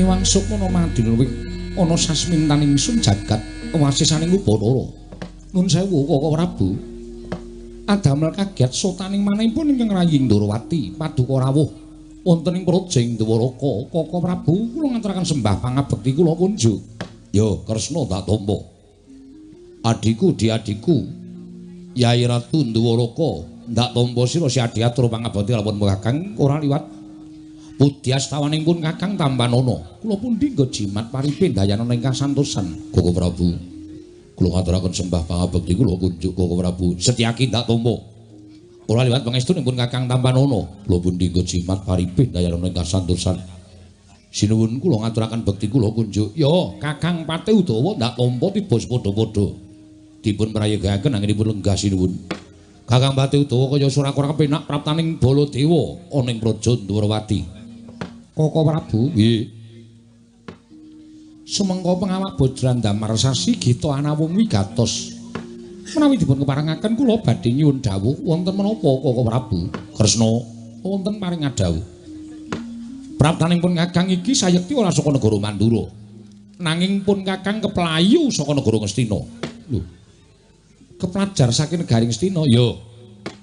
Ewang sukmana madina ana sasmintaning ingsun jagat wasisaning Ubathara. Nun sewu Kaka Prabu. Adamel kaget sotaning manahipun ingkang rayi Ndorowati paduka rawuh wonten ing praja ing Dwaraka. Kaka Prabu kula ngaturaken sembah pangabekti kula kunjuk. Ya Kresna tak tampa. Adhiku diadhiku Yai Ratu Ndwaraka ndak tampa sira si adhi atur pangabekti kalawan Kakang ora liwat pudyastawan pun Kakang tampanana. Kula pundi nggo jimat paripe dayanana ingkang santosan Kaka Prabu. Kula ngaturaken sembah pangabekti kula kunjuk Kaka Prabu. Setyaki ndak tampa. Ora liwat pangestunipun Kakang tampanana. Kula pundi nggo jimat paripe dayanana ingkang santosan. Sinuwun kula ngaturaken bekti kula kunjuk. Ya Kakang Patih Udawa ndak tampa tiba sepadha-padha. Dipun prayogakaken anggenipun lenggah sinuwun. Kakang Patih Udawa kaya ora kepenak praptaning Baladewa ana ing praja Ndwarawati. Kaka Prabu, nggih. Sumengko pengawak Bajrandamar sasi gita anawung wigatos. Menawi dipun keparengaken kula badhe nyuwun dawuh wonten menapa Kaka Prabu? Kresna wonten paring adhawuh. Praptaning pun Kakang iki sayekti ora saka negara Mandura. Nanging pun Kakang keplayu saka negara Ngastina. Lho. Keplajar saking negari Ngastina? Ya.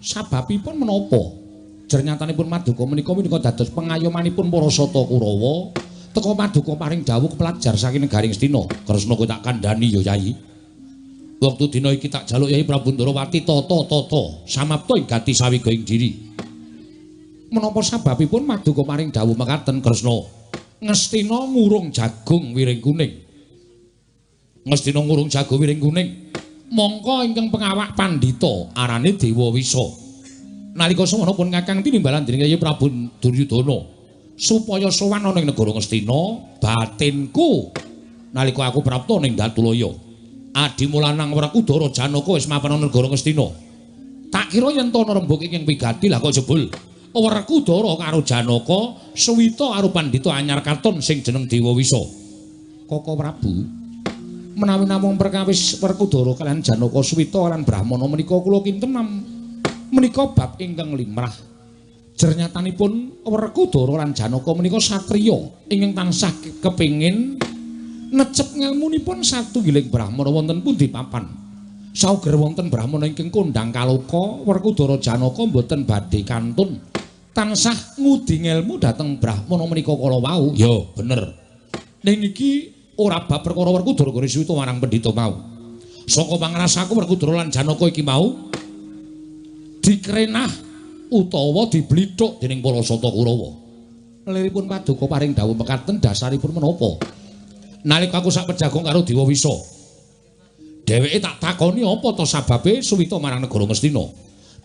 Sababipun menapa? Jernyatanipun Maduka menika menika dados pengayomanipun para Sata Kurawa. Teka Paduka paring dawuh kepelajar saking negari Ngastina. Kresna kowe tak kandhani ya Yai. Wektu dina iki tak jaluk Yai Prabu Ndorowati tata-tata samapta ing gati sawiga ing diri. Menapa sababipun Maduka paring dawuh mekaten Kresna? Ngastina ngurung jagung wiring kuning. Ngastina ngurung jagung wiring kuning. Mongko ingkang pengawak pandhita arane Dewa Wisa. Nalika semana pun Kakang tinimbalan dening Yai Prabu Duryudana supaya sowan ana ing negara Ngastina, batinku nalika aku prapta ning Datulaya. Adimu lanang Werkudara Janaka wis mapan ana negara Ngastina. Tak kira yen to ana rembug ing wigati lah kok jebul Werkudara karo Janaka suwita karo pandhita anyar katon sing jeneng Dewa Wisa. Kaka Prabu, menawi namung perkawis Werkudara kaliyan Janaka suwita lan Brahmana menika kula kinten menika bab ingkang limrah. Jernyatanipun Werkudara lan Janaka menika satriya ingkang tansah kepingin necep ngelmunipun satunggiling brahmana wonten pundi papan. Sauger wonten brahmana ingkang kondhang kaloka, Werkudara Janaka mboten badhe kantun tansah ngudi ngelmu dhateng brahmana menika kala wau. Ya bener. Ning iki ora bab perkara Werkudara gore suwita marang pendhita mau. Saka pangrasaku Werkudara lan Janaka iki mau dikrenah utawa diblithuk dening para Sata Kurawa. Liripun Paduka paring dawuh mekaten dasaripun menapa? Nalika aku sak pejagong karo Dewa Wisa, dheweke tak takoni apa to sababe suwita marang negara Ngastina.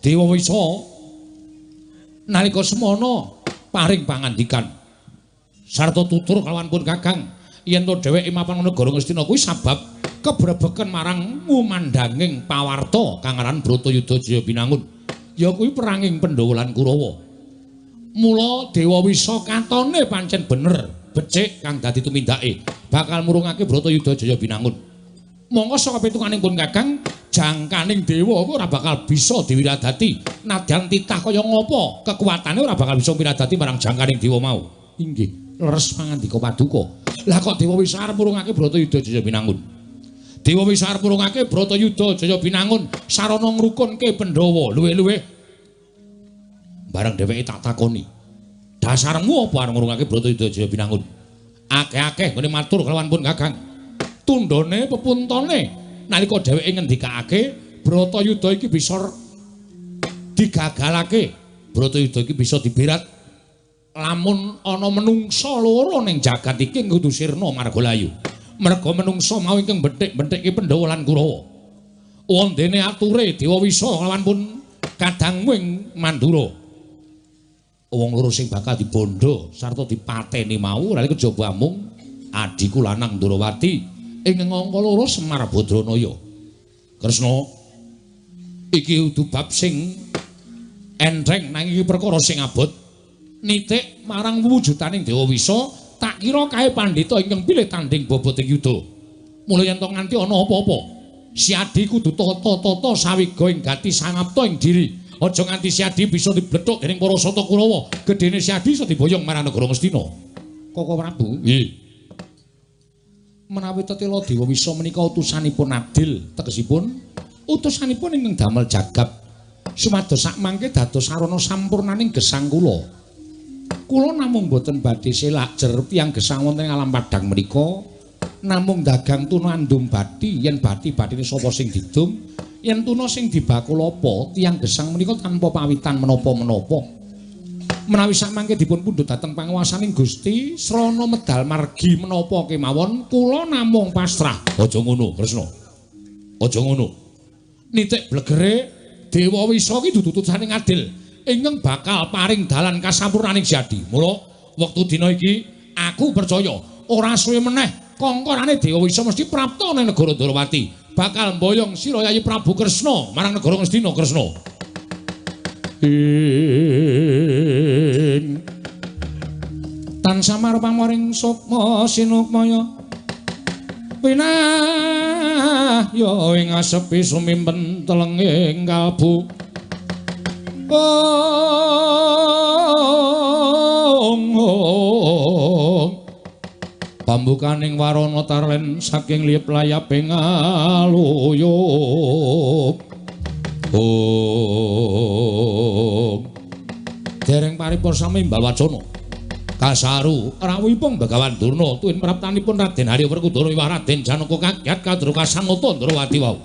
Dewa Wisa nalika semana paring pangandikan sarta tutur kalawan pun Kakang yen to dheweke mapan negara Ngastina kuwi sabab kebrebeken marang ngumandhanging pawarta kang aran Bratayuda Jaya Binangun. Ya kuwi peranging Pandhawa lan Kurawa. Mula Dewa Wisa katone pancen bener becik kang dadi tumindake bakal murungake Bratayuda Jaya Binangun. Mongko saka pitunganing pun Kakang jangkaning dewa kuwi ora bakal bisa diwiradati. Nadyan titah kaya ngapa kekuatane ora bakal bisa wiradati marang jangkaning dewa mau. Inggih, leres pangandika Paduka. Lah kok Dewa Wisa arep murungake Bratayuda Jaya Binangun? Dewa Wisa arep murungake Bratayuda Jaya Binangun sarana ngrukunke Pandhawa luwih-luwih. Bareng dheweke tak takoni, dasarmu apa arep ngurungake Bratayuda Jaya Binangun? Akeh-akeh nggone matur kelawan pun Kakang. Tundhone pepuntone nalika dheweke ngendikake Bratayuda iki bisa digagalake, Bratayuda iki bisa diberat lamun ana menungsa loro ning jagat iki kudu sirna marga layu. Merga menungsa mau ingkang bethik-bethike Pandhawa lan Kurawa. Wondene ature Dewa Wisa kelawan pun kadangmu ing Mandura. Wong loro sing bakal dibondo sarta dipateni mau ora kejaba amung adhiku lanang Ndorowati ing angka loro Semar Badranaya. Kresna, iki kudu bab sing entheng nanging iki perkara sing abot. Nitik marang wujudaning Dewa Wisa tak kira kae pandhita ingkang pilih tanding bobot ing yuda. Mula yen to nganti ana apa-apa, si Adi kudu tata-tata sawiga ing gati sangapta ing diri. Aja nganti si Adi bisa diblethuk dening para Sata Kurawa. Gedene si Adi iso diboyong marang negara Ngastina. Kaka Prabu, nggih. Menawi tetela Dewa Wisa menika utusanipun adil, tegesipun utusanipun ingkang damel jagab sumados sakmangke dados sarana sampurnaning gesang kula. Kula namung boten badhe selak jer tiyang gesang wonten ing alam padhang menika namung dagang tuna andum bathi, yen bathi-bathine sapa sing didum, yen tuna sing dibakul apa, tiyang gesang menika tanpa pawitan menapa-menapa. Menawi sakmangke dipun pundhut dhateng panguwasaning Gusti srana medal margi menapa kemawon kula namung pasrah. Aja ngono, Kresna. Aja ngono. Nitik blegere Dewa Wisa ki dudu utusaning adil ingkang bakal paring dalan kasampurnaning jati. Mula wektu dina iki aku percaya ora suwe meneh kongkorane Dewa Wisa mesti prapta nang negara Ndorowati, bakal mboyong sira Yayi Prabu Kresna marang negara Ngastina, Kresna. Ing tansah marupamoring sukma sinukmaya winah ya ing asepi sumimpen telenging kalbu. Ong ong pambukaning warana tarlen saking liyep layaping aluyup. Om dereng paripurna sami imbal wacana kasaru rawuhipun Begawan Durna tuwin praptanipun Raden Arya Werkudara miwah Raden Janaka kagiat kadro kasanata Ndrawati wau.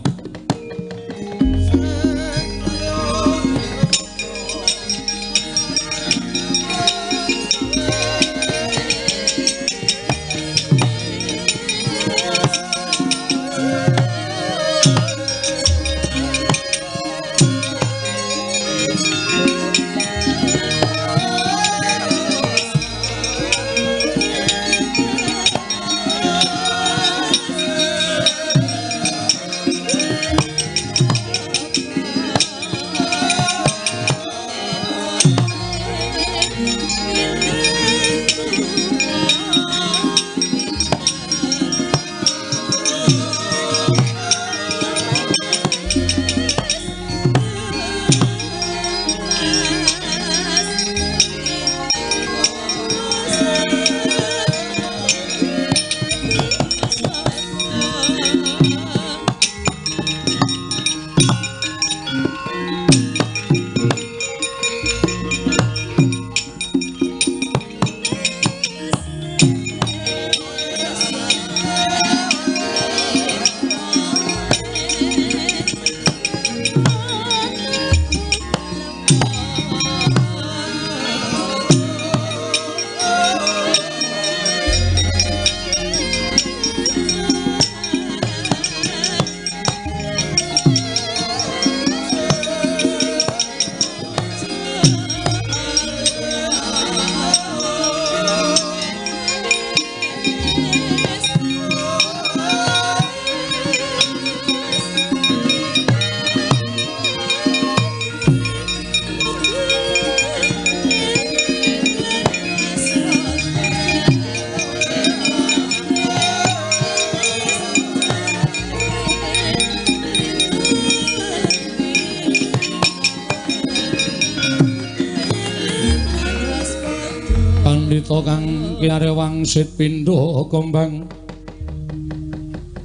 Pandhita kang kiyare wangsit pindha kombang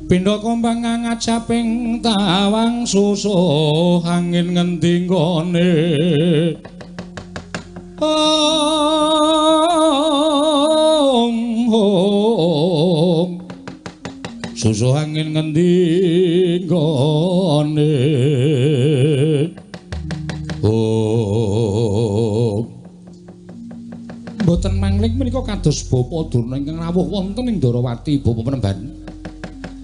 pindha kombang kang ngajaping tawang susuh angin ngendi nggone. Ong ong susuh angin ngendi nggone. Ong mboten mangling menika kados Bapa Durna ingkang rawuh wonten ing Ndorowati Bapa Penemban.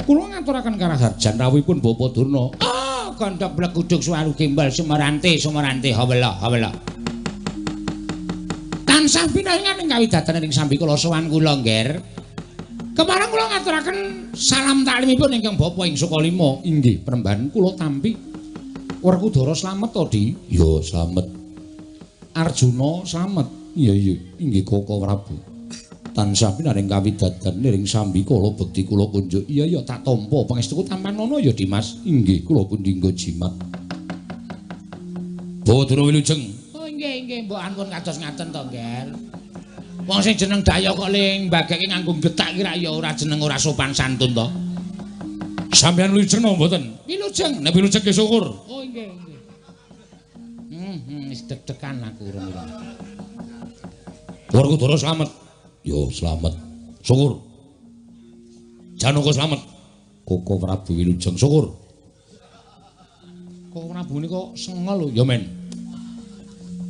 Kula ngaturaken karaharjan rawuhipun Bapa Durna. Ah, kandhak blegudug suwaru gembal sumarante sumarante hawela hawela. Tansah pinaringan ing kawidatan ing sambikala sowan kula, Ngger. Kepareng kula ngaturaken salam taklimipun ingkang Bapa ing Sukalima. Inggih, Penemban kula tampi. Werkudara slamet to, Di? Ya, slamet. Arjuna slamet. Iya iya, inggih Koko Prabu. Tansah pinaring kawidadan niring sambikala bekti kula kunjuk. Iya iya tak tampa pangestuku tampanana ya Dimas. Inggih kula pundi nggo jimat. Bawa Durna wilujeng. Oh inggih inggih mbok ampun kados ngaten to, Ngger. Wong sing jeneng dayoh kok ling mbageke nganggo getak ki rak ya ora jeneng ora sopan santun to. Sampeyan wilujeng napa mboten? Wilujeng. Nek wilujeng ki syukur. Oh nggih, nggih. Wis deg-degan aku urung-urung. Werkudara slamet. Yo slamet. Syukur. Janaka slamet. Koko Prabu wilujeng syukur. Koko Prabu nika sengol lho ya men.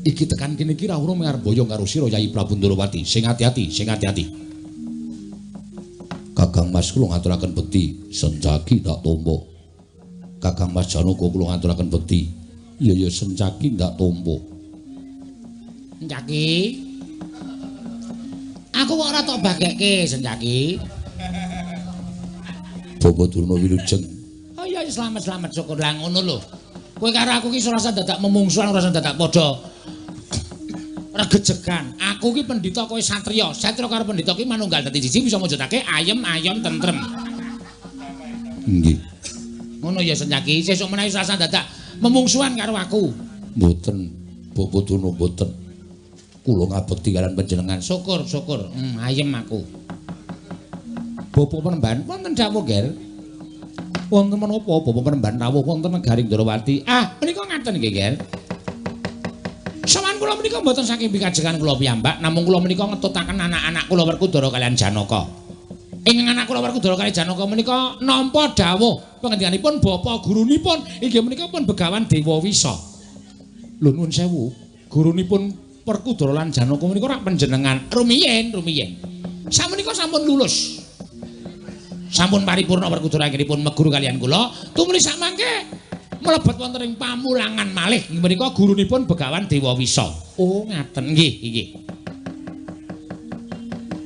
Iki tekan kene iki ra urung arep boyong karo sira Yayi Prabu Ndorowati. Sing ati-ati, sing ati-ati. Kakang Mas kula ngaturaken bekti, Sencaki tak tampa. Kakang Mas Janaka kula ngaturaken bekti. Iya ya Sencaki ndak tampa. Sencaki. Aku kok ora tok bagekke Sencaki. Bapak Durna wilujeng. Oh iya slamet-slamet syukur lah ngono lho. Kowe karo aku ki ora usah dadak memungsuhan, ora usah dadak padha regejegan. Aku ki pendhita kowe satriya. Satriya karo pendhita ki manunggal dadi siji bisa mujudake ayem ayom tentrem. Nggih. Ngono ya Sencaki, sesuk menawi ora usah dadak memungsuhan karo aku. Mboten, Bapak Durna mboten. Kula ngabekti kalian panjenengan. Syukur, syukur. Ayem aku. Bapak Penemban wonten dawuh, Ger. Wonten menapa Bapak Penemban rawuh wonten negari Ndorowati? Ah, menika ngaten nggih, Ger. Sawan kula menika mboten saking pikajengan kula piyambak, namung kula menika ngetutaken anak-anak kula Werkudara kalian Janaka. Ing anak kula Werkudara kalian Janaka menika nampa dawuh pangendikaanipun bapa gurunipun inggih menika pun Begawan Dewa Wisa. Lho nuwun sewu, gurunipun Werkudara lan Janaka menika rak panjenengan rumiyin, rumiyin. Sakmenika sampun lulus. Sampun paripurna Werkudara anggenipun meguru kalian kula, tumuli sakmangke mlebet wonten ing pamulangan malih inggih menika gurunipun Begawan Dewa Wisa. Oh ngaten nggih, nggih.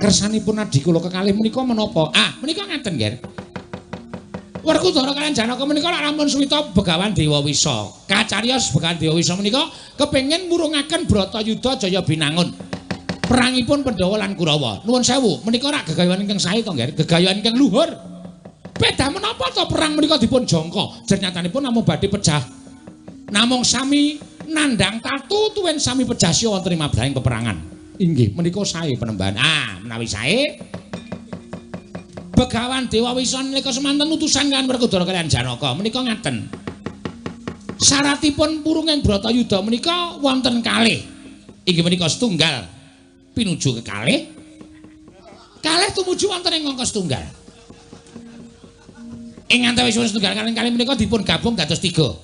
Kersanipun adhi kula kekalih menika menapa? Ah, menika ngaten, Ger. Werkudara kalian Janaka menika lak rampun suwita Begawan Dewa Wisa. Kacariyos Begawan Dewa Wisa menika kepengin murungaken Bratayuda Jaya Binangun. Perangipun Pandhawa lan Kurawa. Nuwun sewu, menika rak gegayuhan ingkang sae to, Ger? Gegayuhan ingkang luhur. Beda menapa to perang menika dipun jangka? Jernyatanipun namung badhe pejah. Namung sami nandhang tatu tuwin sami pejah siya wonten ing mabrahing peperangan. Inggih, menika sae Penemban. Ah, menawi sae Begawan Dewa Wisa nalika semanten utusan kalian Werkudara kalian Janaka menika ngaten. Syaratipun purunging Bratayuda menika wonten kalih. Inggih menika setunggal pinuju kekalih, kalih tumuju wonten ing angka setunggal. Ing antawisipun setunggal kalih kalih menika dipun gabung dados 3.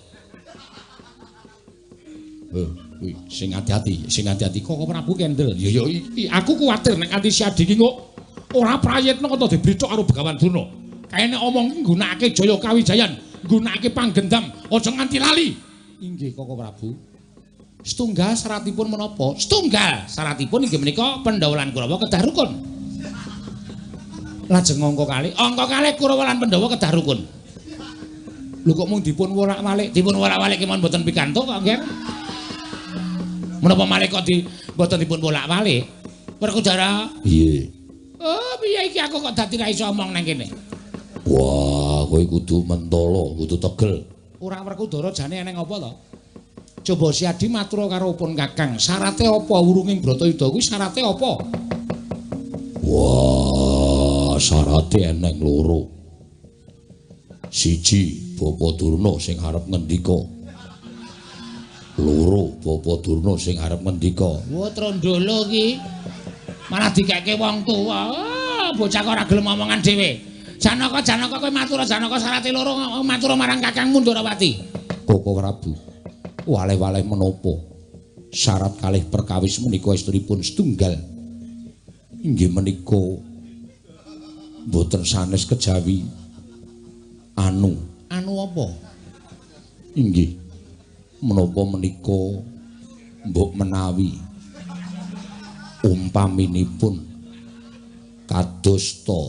Kuwi sing ati-ati, sing ati-ati kok Prabu kendel. Ya ya aku kuwatir nek ati si Adi ki kok ora prayitna kok dibrithok karo Begawan Durna. Kae nek omong ki nggunakake Jaya Kawijayan, nggunakake panggendam, aja nganti lali. Inggih Koko Prabu. Setunggal syaratipun menapa? Setunggal syaratipun inggih menika Pandhawa lan Kurawa kedah rukun. Lajeng angka kalih, angka kalih Kurawa lan Pandhawa kedah rukun. Lho kok mung dipun wolak-walik, dipun wolak-walik kemawon mboten pikantuk kok, Nggih. Menapa malih kok di mboten dipun wolak-walik? Werkudara. Piye? Oh, piye iki aku kok dadi ra iso omong nang kene. Wah, kowe kudu mentolo, kudu tegel. Ora Werkudara jane eneng apa to? Coba si Adi matur karo pun Kakang, syarate apa wurunging Bratayuda kuwi syarate apa? Wah, syarate eneng loro. Siji, Bapak Durna sing arep ngendika. Loro, Bapak Durna sing arep ngendika. Wah, trondolo iki. Malah dikeke wong tuwa. Oh, bocah kok ora gelem omongan dhewe. Janaka, Janaka kowe matur Janaka syarate loro matur marang Kakangmu Ndorowati. Koko Prabu. Waleh-waleh menapa syarat kalih perkawis menika estunipun setunggal inggih menika mboten sanes kejawi anu. Anu apa? Inggih menapa menika mbok menawi umpaminipun kados ta.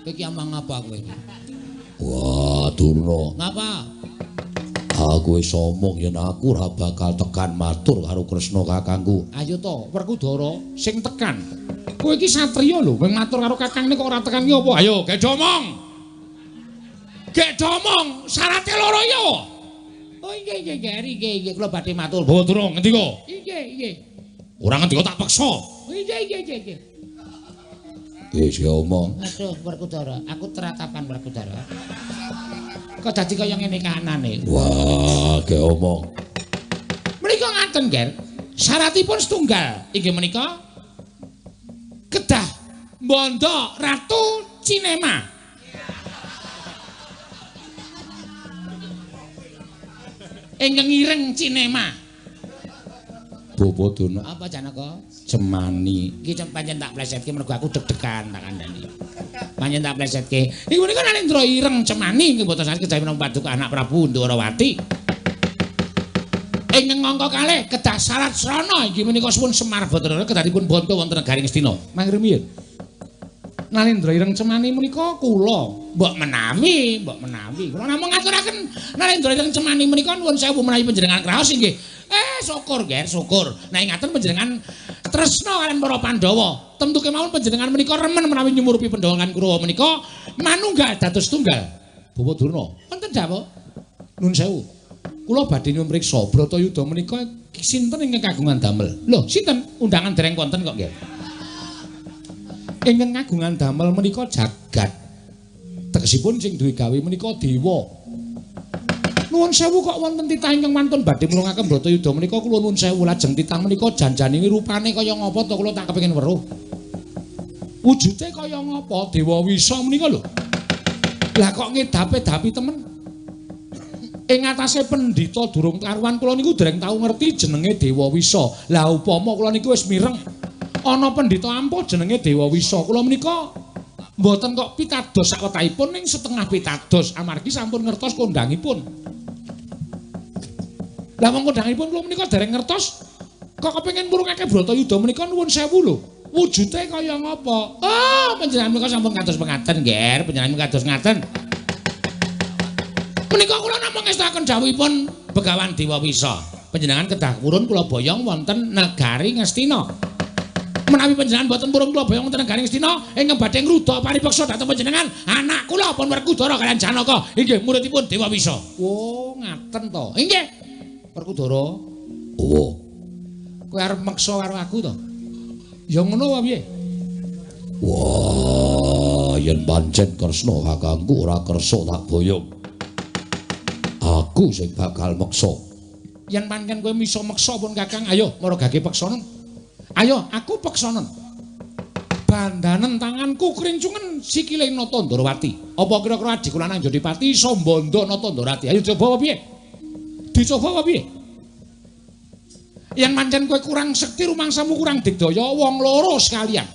Iki omong apa kowe iki? Wah, Durna. Ngapa? Aku wis omong yen aku ora bakal tekan matur karo Kresna kakangku. Ayo to, Werkudara sing tekan. Kowe iki satriya lho, kowe matur karo kakangne kok ora tekan ki apa? Ayo, gek omong. Gek omong, syarate loro ya. Oh nggih nggih nggih nggih nggih kula badhe matur. Bawa durung ngendika? Nggih nggih. Ora ngendika tak peksa. Iya iya iya iya. Wis omong. Aduh Werkudara, aku teratapan Werkudara. Kok dadi kaya ngene kahanane? Wah, ge omong. Menika ngaten, Ger. Syaratipun setunggal inggih menika kedah mbondo Ratu Cinema. Ingkang ireng Cinema. Bapak Durna. Apa Janaka? Cemani. Iki pancen tak plesetke mergo aku deg-degan tak kandhani. Pancen tak plesetke. Iku menika Nalendra ireng Cemani inggih boten saged kejawi menapa paduka anak Prabu Ndorowati. Ingkang angka kalih kedah syarat srana inggih menika suwun Semar Bathara kedah dipun bonto wonten negari Ngastina. Mangke rumiyin. Nalendra ireng Cemani menika kula mbok menawi, mbok menawi. Kula namung ngaturaken Nalendra ireng Cemani menika nuwun sewu menawi panjenengan kraos inggih. Syukur Ger, syukur. Nek ngaten panjenengan tresna kaliyan para Pandhawa. Tentu kemawon panjenengan menika remen menawi nyumurupi Pandhawa lan Kurawa menika manunggal dados tunggal. Bapak Durna, wonten dawuh. Nuwun sewu. Kula badhe nyuwun priksa Bratayuda menika sinten ingkang kagungan damel? Lho, sinten? Undangan dereng wonten kok, Ger. Ingkang kagungan damel menika jagat. Tegesipun sing duwe gawe menika dewa. Nuwun sewu kok wonten titah ingkang wantun badhe mulungaken Bratayuda menika kula nuwun sewu lajeng titah menika janjane rupane kaya ngapa to kula tak kepengin weruh. Wujude kaya ngapa Dewa Wisa menika lho. Lah kok ngedape-dapi temen. Ing atase pendhita durung karuan kula niku dereng tau ngerti jenenge Dewa Wisa. Lah upama kula niku wis mireng ana pendhita ampuh jenenge Dewa Wisa, kula menika mboten kok pitados sakwetahipun ning setengah pitados amargi sampun ngertos kondangipun. Lah wong kondangipun kula menika dereng ngertos kok kepengin murungake Bratayuda menika nuwun sewu lho. Wujude kaya ngapa? Oh, panjenengan menika sampun kados pengaten, Ger. Panjenengan kados ngaten. Menika kula namung ngestakaken dawuhipun Begawan Dewa Wisa. Panjenengan kedah purun kula boyong wonten negari Ngastina. Menawi panjenengan boten purun kula boyong wonten negari Ngastina, ingkang badhe ngruda paripeksa dhateng panjenengan anak kula pun Werkudara kaliyan Janaka inggih muridipun Dewa Wisa. Oh, ngaten to. Inggih. Werkudara. Oh. Kowe arep meksa karo aku to? Ya ngono wae piye? Wah, yen pancen Kresna kakangku ora kersa tak boyong. Aku sing bakal meksa. Yen pancen kowe iso meksa pun Kakang, ayo maragake peksanen. Ayo, aku peksanen. Bandanen tanganku krincungen sikile Nata Ndorowati. Apa kira-kira adhiku lanang Jodipati iso mbondo Nata Ndorowati? Ayo coba apa piye? Dicoba apa piye? Yen pancen kowe kurang sekti rumangsamu kurang digdaya wong loro sekalian.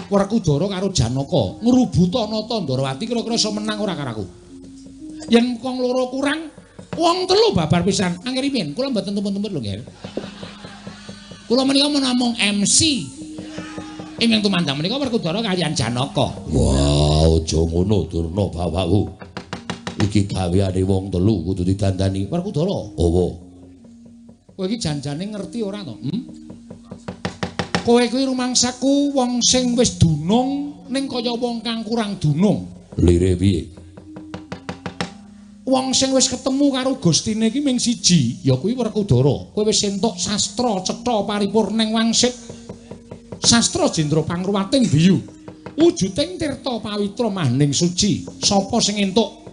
Werkudara karo Janaka ngrubuta Nata Ndorowati kira-kira iso menang ora karo aku? Yen wong loro kurang, wong telu babar pisan. Angger riyin, kula mboten tumpun-tumpun lho, Nger. Kula menika namung MC. Ingkang tumandang menika Werkudara kaliyan Janaka. Wah, aja ngono Durna bapakku. Iki gaweane wong telu kudu didandani. Werkudara. Owo. Kowe iki janjane ngerti ora to? Hmm? Kowe kuwi rumangsaku wong sing wis dunung ning kaya wong kang kurang dunung. Lire piye? Wong sing wis ketemu karo Gustine iki ming siji, ya kuwi Werkudara. Kowe wis entuk sastra cetha paripurning wangsit. Sastra jendra pangruwating biyu. Wujuding tirta pawitra mahning suci. Sapa sing entuk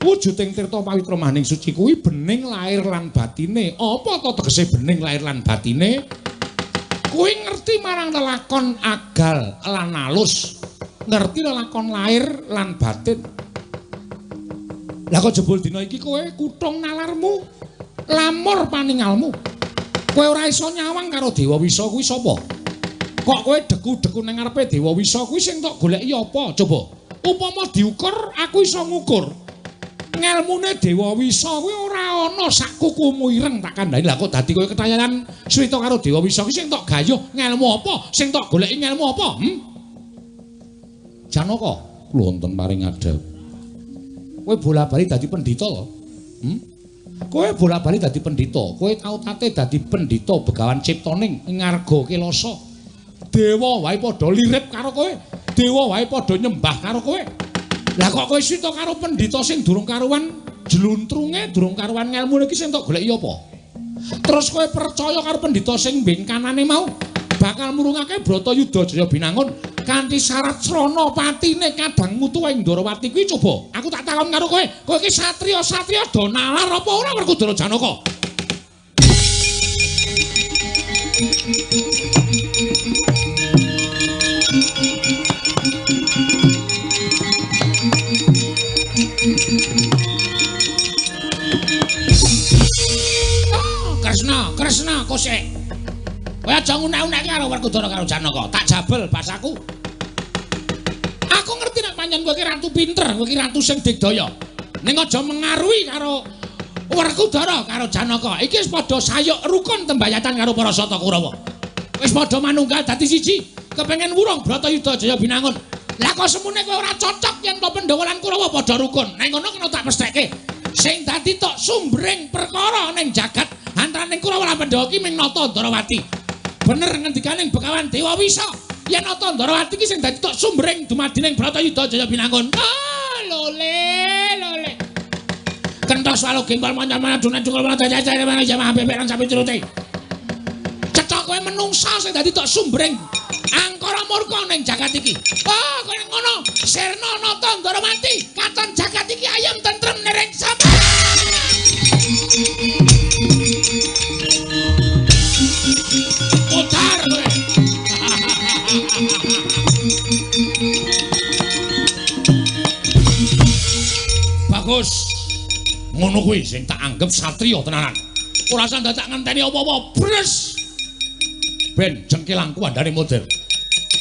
wujuding tirta pawitra mahning suci kuwi bening lahir lan batine. Apa to tegese bening lahir lan batine? Kuwi ngerti marang lelakon agal lan alus. Ngerti lelakon lahir lan batin. Lah kok jebul dina iki kowe kutung nalarmu, lamur paningalmu. Kowe ora iso nyawang karo Dewa Wisa kuwi sapa? Kok kowe deku-deku nang ngarepe Dewa Wisa kuwi sing tok goleki apa? Coba. Upama diukur, aku iso ngukur. Ngelmune Dewa Wisa kuwi ora ana sak kukumu ireng tak kandhani. Lah kok dadi kowe ketayanan swita karo Dewa Wisa kuwi sing tok gayuh ngelmu apa? Sing tok goleki ngelmu apa? Hmm? Janaka, kula wonten paring adhep. Kowe bola-bali dadi pendhita lho. Hmm? Kowe bola-bali dadi pendhita. Kowe tau tate dadi pendhita Begawan Ciptaning ngarga Kelasa. Dewa wae padha lirip karo kowe. Dewa wae padha nyembah karo kowe. Lah kok kowe swita karo pendhita sing durung karuan jluntrunge, durung karuan ngelmune iki sing tok goleki apa? Terus kowe percaya karo pendhita sing bengkanane mau bakal murungake Bratayuda Jaya Binangun kanthi syarat srana patine kadang mutu ing Ndorowati kuwi coba. Aku tak takon karo kowe, kowe iki satriya-satriya do nalar apa ora Werkudara Janaka? Kresna, Kresna kosek. Kowe aja ngunek-unekke karo Werkudara karo Janaka. Tak jabel basaku. Aku ngerti nek pancen kowe iki ratu pinter, kowe iki ratu sing digdaya. Ning aja mengaruhi karo Werkudara karo Janaka. Iki wis padha sayuk rukun tembayatan karo para Sata Kurawa. Wis padha manunggal dadi siji, kepengin wurung Bratayuda Jaya Binangun. Lah kok semune kowe ora cocok yen to Pandhawa lan Kurawa padha rukun. Ning ngono kena tak pestheke. Sing dadi tok sumbering perkara ning jagat antaraning Kurawa lan Pandhawa ki ming Nata Ndorowati. Bener ngendikaning Begawan Dewa Wisa yen Nata Ndorowati ki sing dadi tok sumbering dumadining Bratayuda Jaya Binangun. Ah, lole lole. Kentos walu gempol mancan-mancan dunan cungkul mancan jajar mancan jamah bebek lan sapi curute. Cetha kowe menungsa sing dadi tok sumbering angkara murka ning jagat iki. Oh, kowe ngono. Sirna Nata Ndorowati katon jagat iki ayem tentrem nering sama. Putar kowe. Bagus. Ngono kuwi sing tak anggap satriya tenanan. Ora usah dadak ngenteni apa-apa. Bres. Ben jengkelangku andane model.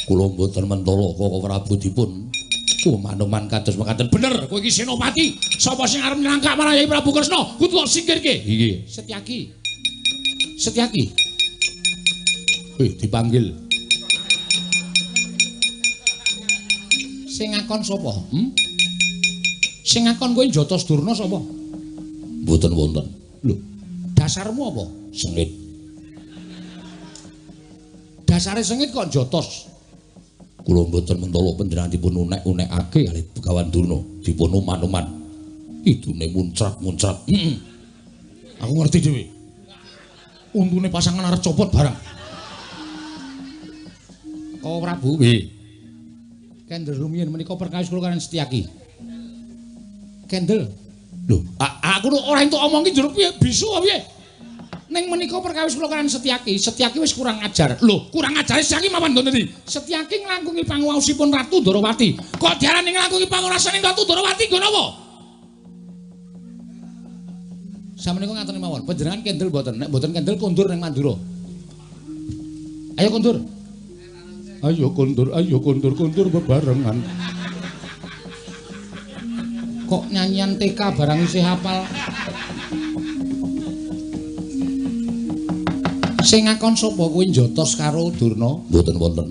Kula mboten mentala Koko Prabu dipun kumanuman kados mekaten. Bener, kowe iki senopati. Sapa sing arep nangkap marang Yai Prabu Kresna? Kudu tak singkirke. Iki Setyaki. Setyaki. Dipanggil. Sing ngakon sapa? Sing ngakon kowe njotos Durna sapa? Mboten wonten. Lho, dasarmu apa? Sengit. Dasare sengit kok njotos? Kula mboten mentala panjenengan dipun unek-unekake kalih Begawan Durna, dipun uman-uman. Idune muncrat-muncrat. Aku ngerti dhewe. Untune pasangan arep copot barang. Koko Prabu, nggih. Kendel rumiyin menika perkawis kula kaliyan Setyaki. Kendel. Lho, aku ora entuk omong ki njur piye bisu apa piye? Ning menika perkawis kula kaliyan Setyaki, Setyaki wis kurang ajar. Lho, kurang ajare Setyaki mawon nggon endi? Setyaki nglangkungi panguwaosipun Ratu Ndorowati. Kok diarani nglangkungi panguwaosane Ratu Ndorowati nggon apa? Samenika ngaten mawon, panjenengan kendel mboten? Nek mboten kendel kondur ning Mandura. Ayo kondur. Ayo kondur, ayo kondur, kondur bebarengan. Kok nyanyian TK barang isih hafal. Sing ngakon sapa kuwi njotos karo Durna? Mboten wonten.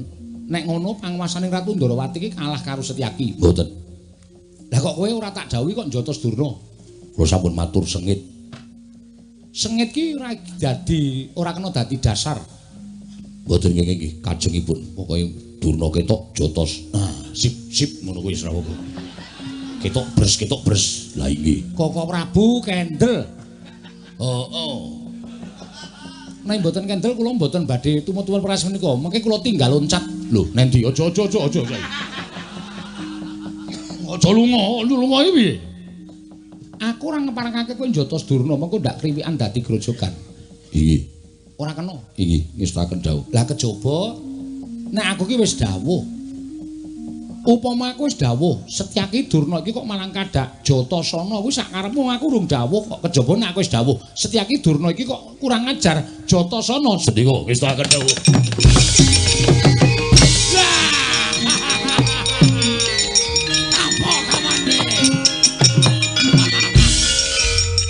Nek ngono panguwasaning Ratu Ndorowati iki kalah karo Setyaki. Mboten. Lah kok kowe ora tak dawuhi kok njotos Durna? Kula sampun matur sengit. Sengit ki ora dadi, ora kena dadi dasar. Mboten nggih nggih kajengipun. Pokoke Durna ketok jotos. Nah, sip sip ngono kuwi ora apa. Ketok bres ketok bres. Lah inggih. Koko Prabu kendel. Heeh. Nek mboten kendel kula mboten badhe tumut-tumut peras menika. Mengke kula tinggal loncat. Lho, nendi? Aja aja aja aja. Aja lunga, lunga iki piye? Aku ora ngeparengake kowe njotos Durna, mengko ndak kriwikan dadi grojogan. Inggih. Ora kena. Inggih, ngestakaken dawuh. Lah kejaba nek aku ki wis dawuh. Upama aku wis dawuh, Setyaki Durna iki kok malang kadak Jatasana kuwi sak karepmu aku urung dawuh kok. Kejaba nek aku wis dawuh, Setyaki Durna iki kok kurang ajar Jatasana. Sendika ngestakaken dawuh. Apa kamane?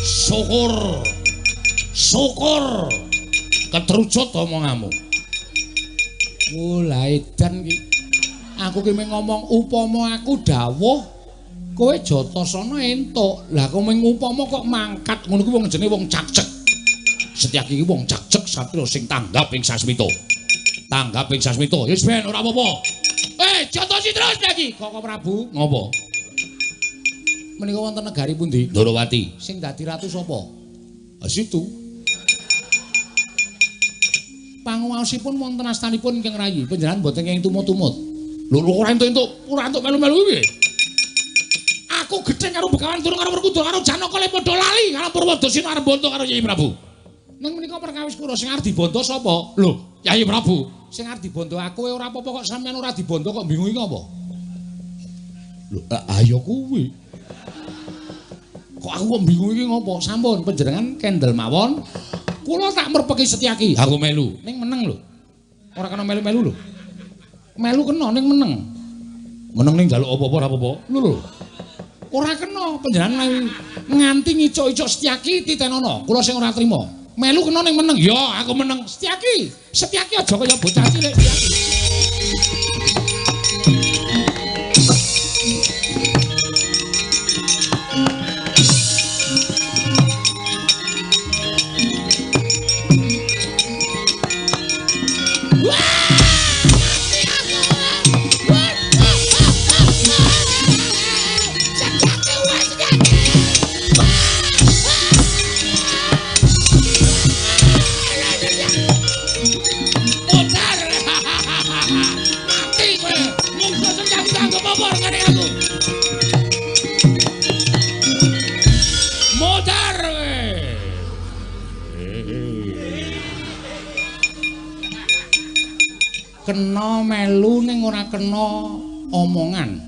Syukur. Syukur. Ketrucut omonganmu. Lah edan ki. Aku ki mung ngomong upama aku dawuh kowe Jatasana entuk. Lah kowe mung upama kok mangkat ngono kuwi wong jenenge wong cakcek. Setyaki ki wong cakcek satriya sing tanggap ing sasmita. Tanggap ing sasmita. Wis ben ora apa-apa. Jotosi terus lagi. Koko Prabu ngopo? Menika wonten negari pundi? Ndorowati. Sing dadi ratu sapa? Ah situ. Panguwaosipun wonten astanipun ingkang rayi. Panjenengan mboten kenging tumut-tumut. Lho ora entuk-entuk, ora entuk melu-melu piye? Aku gething karo Begawan Durna karo Werkudara karo Janaka le padha lali karo Purwadasena arep bonto karo Yai Prabu. Ning menika perkawis kura sing arep dibondo sapa? Lho, Yai Prabu, sing arep dibondo aku ora apa-apa kok sampeyan ora dibondo kok bingung iki apa? Lho, ayo kuwi. Kok aku kok bingung iki ngopo? Sampun panjenengan kendel mawon. Kula tak merpeki Setyaki. Aku melu. Ning meneng lho. Ora kena melu-melu lho. Melu kena ning meneng. Meneng ning njaluk apa-apa ora apa-apa. Lho lho. Ora kena panjenengan nganti ngicuk-icuk Setyaki titenono. Kula sing ora trima. Melu kena ning meneng. Ya, aku meneng. Setyaki. Setyaki aja kaya bocah cilik Setyaki. Kena melu ning ora kena omongan.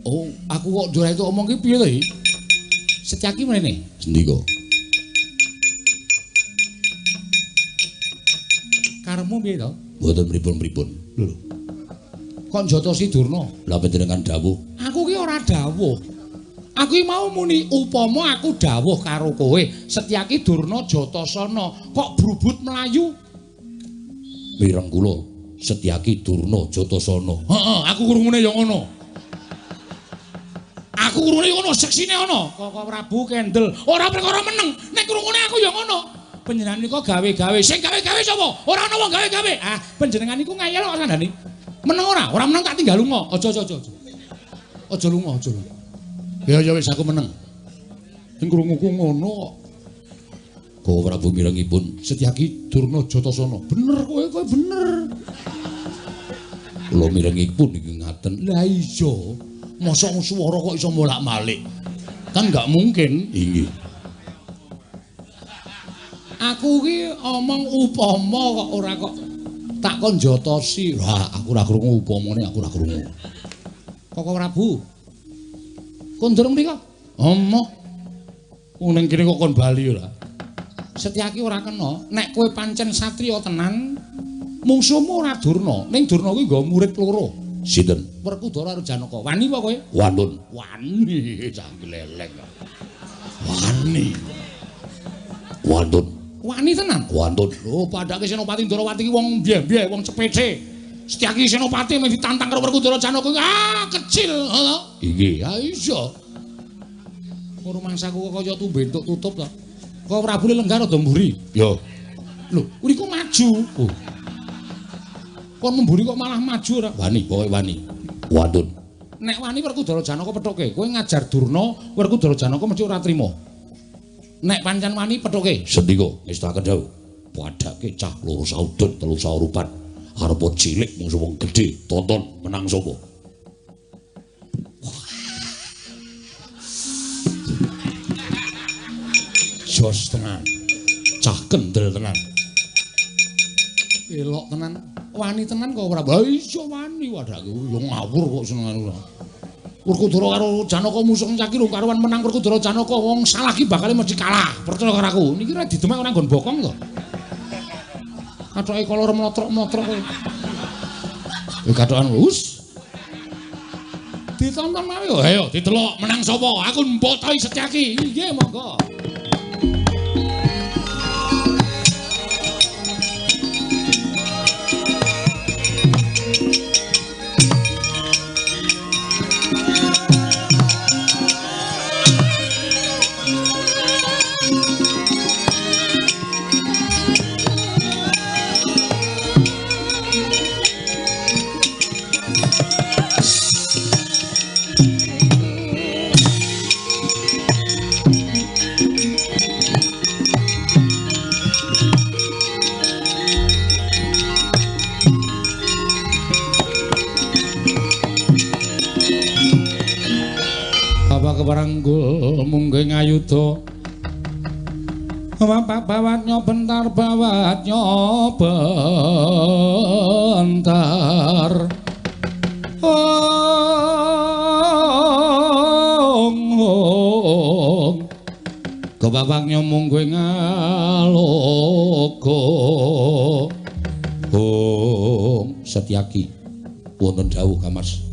Oh, aku kok ora itu omong ki piye to iki? Setyaki mrene. Sendika. Karepmu piye to? Mboten pripun-pripun. Lho. Kok njotosi Durna? Lah panjenengan dawuh. Aku ki ora dawuh. Aku ki mau muni upama aku dawuh karo kowe, Setyaki Durna Jatasana kok brubut mlayu. Mireng kula Setyaki Durna Jatasana. Heeh, aku krungune ya ngono. Aku krungune ya ngono, seksine ana. Koko Prabu kendel, ora perkara meneng, nek krungune aku ya ngono. Panjenengan nika gawe-gawe, sing gawe-gawe sapa? Ora ana wong gawe-gawe. Ah, panjenengan niku ngayal kok sandane. Meneng ora? Ora meneng tak tinggal lunga. Aja aja aja. Aja lunga, aja lunga. Ya ya wis aku meneng. Sing krunguku ngono kok. Koko Prabu mirengipun Setyaki Durna Jatasana. Bener kowe, kowe bener. Kula mirengipun iki ngaten. Lah iya, mosok swara kok iso bolak-balik. Kan gak mungkin. Inggih. Aku ki omong upama kok ora kok tak kon jotosi. Wah, aku ora krungu upamane, aku ora krungu. Koko Prabu. Kondur mriko? Omoh. Wong ning kene kok kon bali ora. Setyaki ora kena. Nek kowe pancen satriya tenan, mungsuhmu ora Durna. Ning Durna kuwi nggawa murid loro. Sinten? Werkudara karo Janaka. Wani apa kowe? Wanun. Wani, cah gleleng. Wani. Wantun. Wani tenan? Wantun. Lho, padake Senopati Ndorowati ki wong mbyeh-mbyeh, wong cepece. Setyaki Senopati mung ditantang karo Werkudara Janaka, ah kecil, ngono. Inggih. Ha iya. Kok rumangsaku kok kaya tumbe entuk tutup to. Kok Prabu lenggah rada mburi? Ya. Lho, niku maju. Oh. Kon mburi kok malah maju ora? Wani, pokoke wani. Wantun. Nek wani Werkudara Janaka pethuke, kowe ngajar Durna, Werkudara Janaka mesti ora trima. Nek pancen wani pethuke. Sendika ngestakaken dawuh. Padake cah loro saudon telu saurupan. Arep cilik mungsu wong gedhe, tonton menang sapa? Jos tenan. Cah kendel tenan. Elok tenan. Wani tenan kok ora? Ha iya wani wadakku. Ya ngawur kok senengane ora. Werkudara karo Janaka musuh caki lho karuan menang Werkudara Janaka wong salah ki bakale mesti kalah. Percaya karo aku. Niki ora didemek ora nggon bokong to. Kathoke kolor mlotrok-mlotrok kowe. Ya kathokan wus. Ditonton mawon. Ayo didelok menang sapa? Aku mbotoi Setyaki. Nggih monggo. Waranggul munggih ngayuda. Bapak bawatnya bentar bawatnya bentar. Ong ong. Kebabaknya munggih ngaloka. Ong Setyaki wonten dawuh Kamas.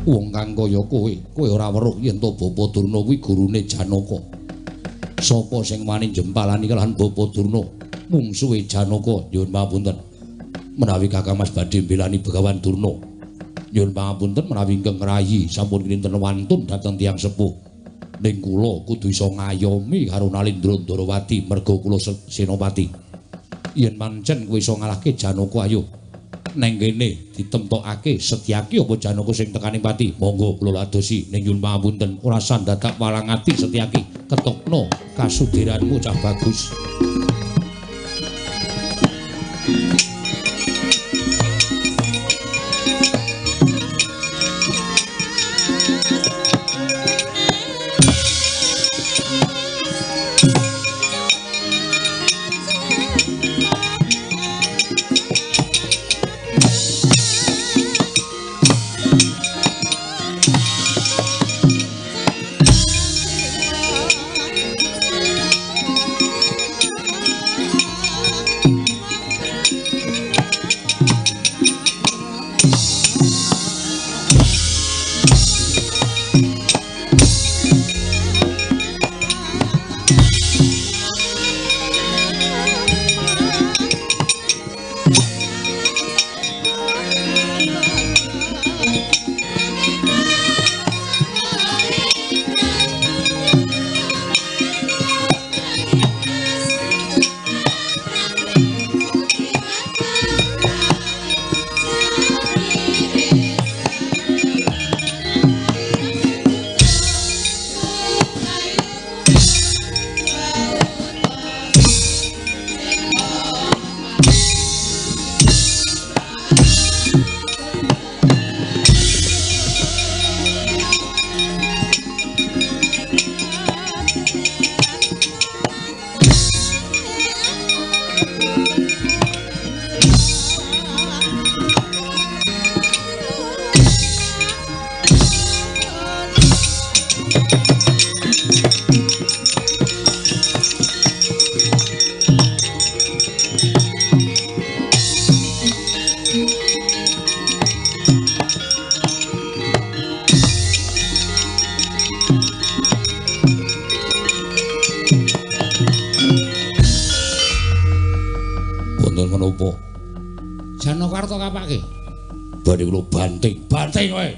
Wong kang kaya kowe, kowe ora weruh yen to Bapa Durna kuwi gurune Janaka. Sapa sing wani jempalani kalahan Bapa Durna, mungsuhe Janaka? Nyuwun pangapunten. Menawi Kakang Mas badhe mbelani Begawan Durna. Nyuwun pangapunten menawi ingkang ngrayi sampun kinten wantun dhateng tiyang sepuh. Ning kula kudu iso ngayomi karo Nalindra Ndarawati merga kula senopati. Yen pancen kowe iso ngalahke Janaka ayo. Neng kene ditemtokake Setyaki apa Janaka sing tekaning pati. Monggo kula ladosi ning nyuwun pangapunten ora sandadak walang ati Setyaki. Ketokno kasudiranmu cah bagus. Janaka arta kapake? Badhe kula banting, banting kowe.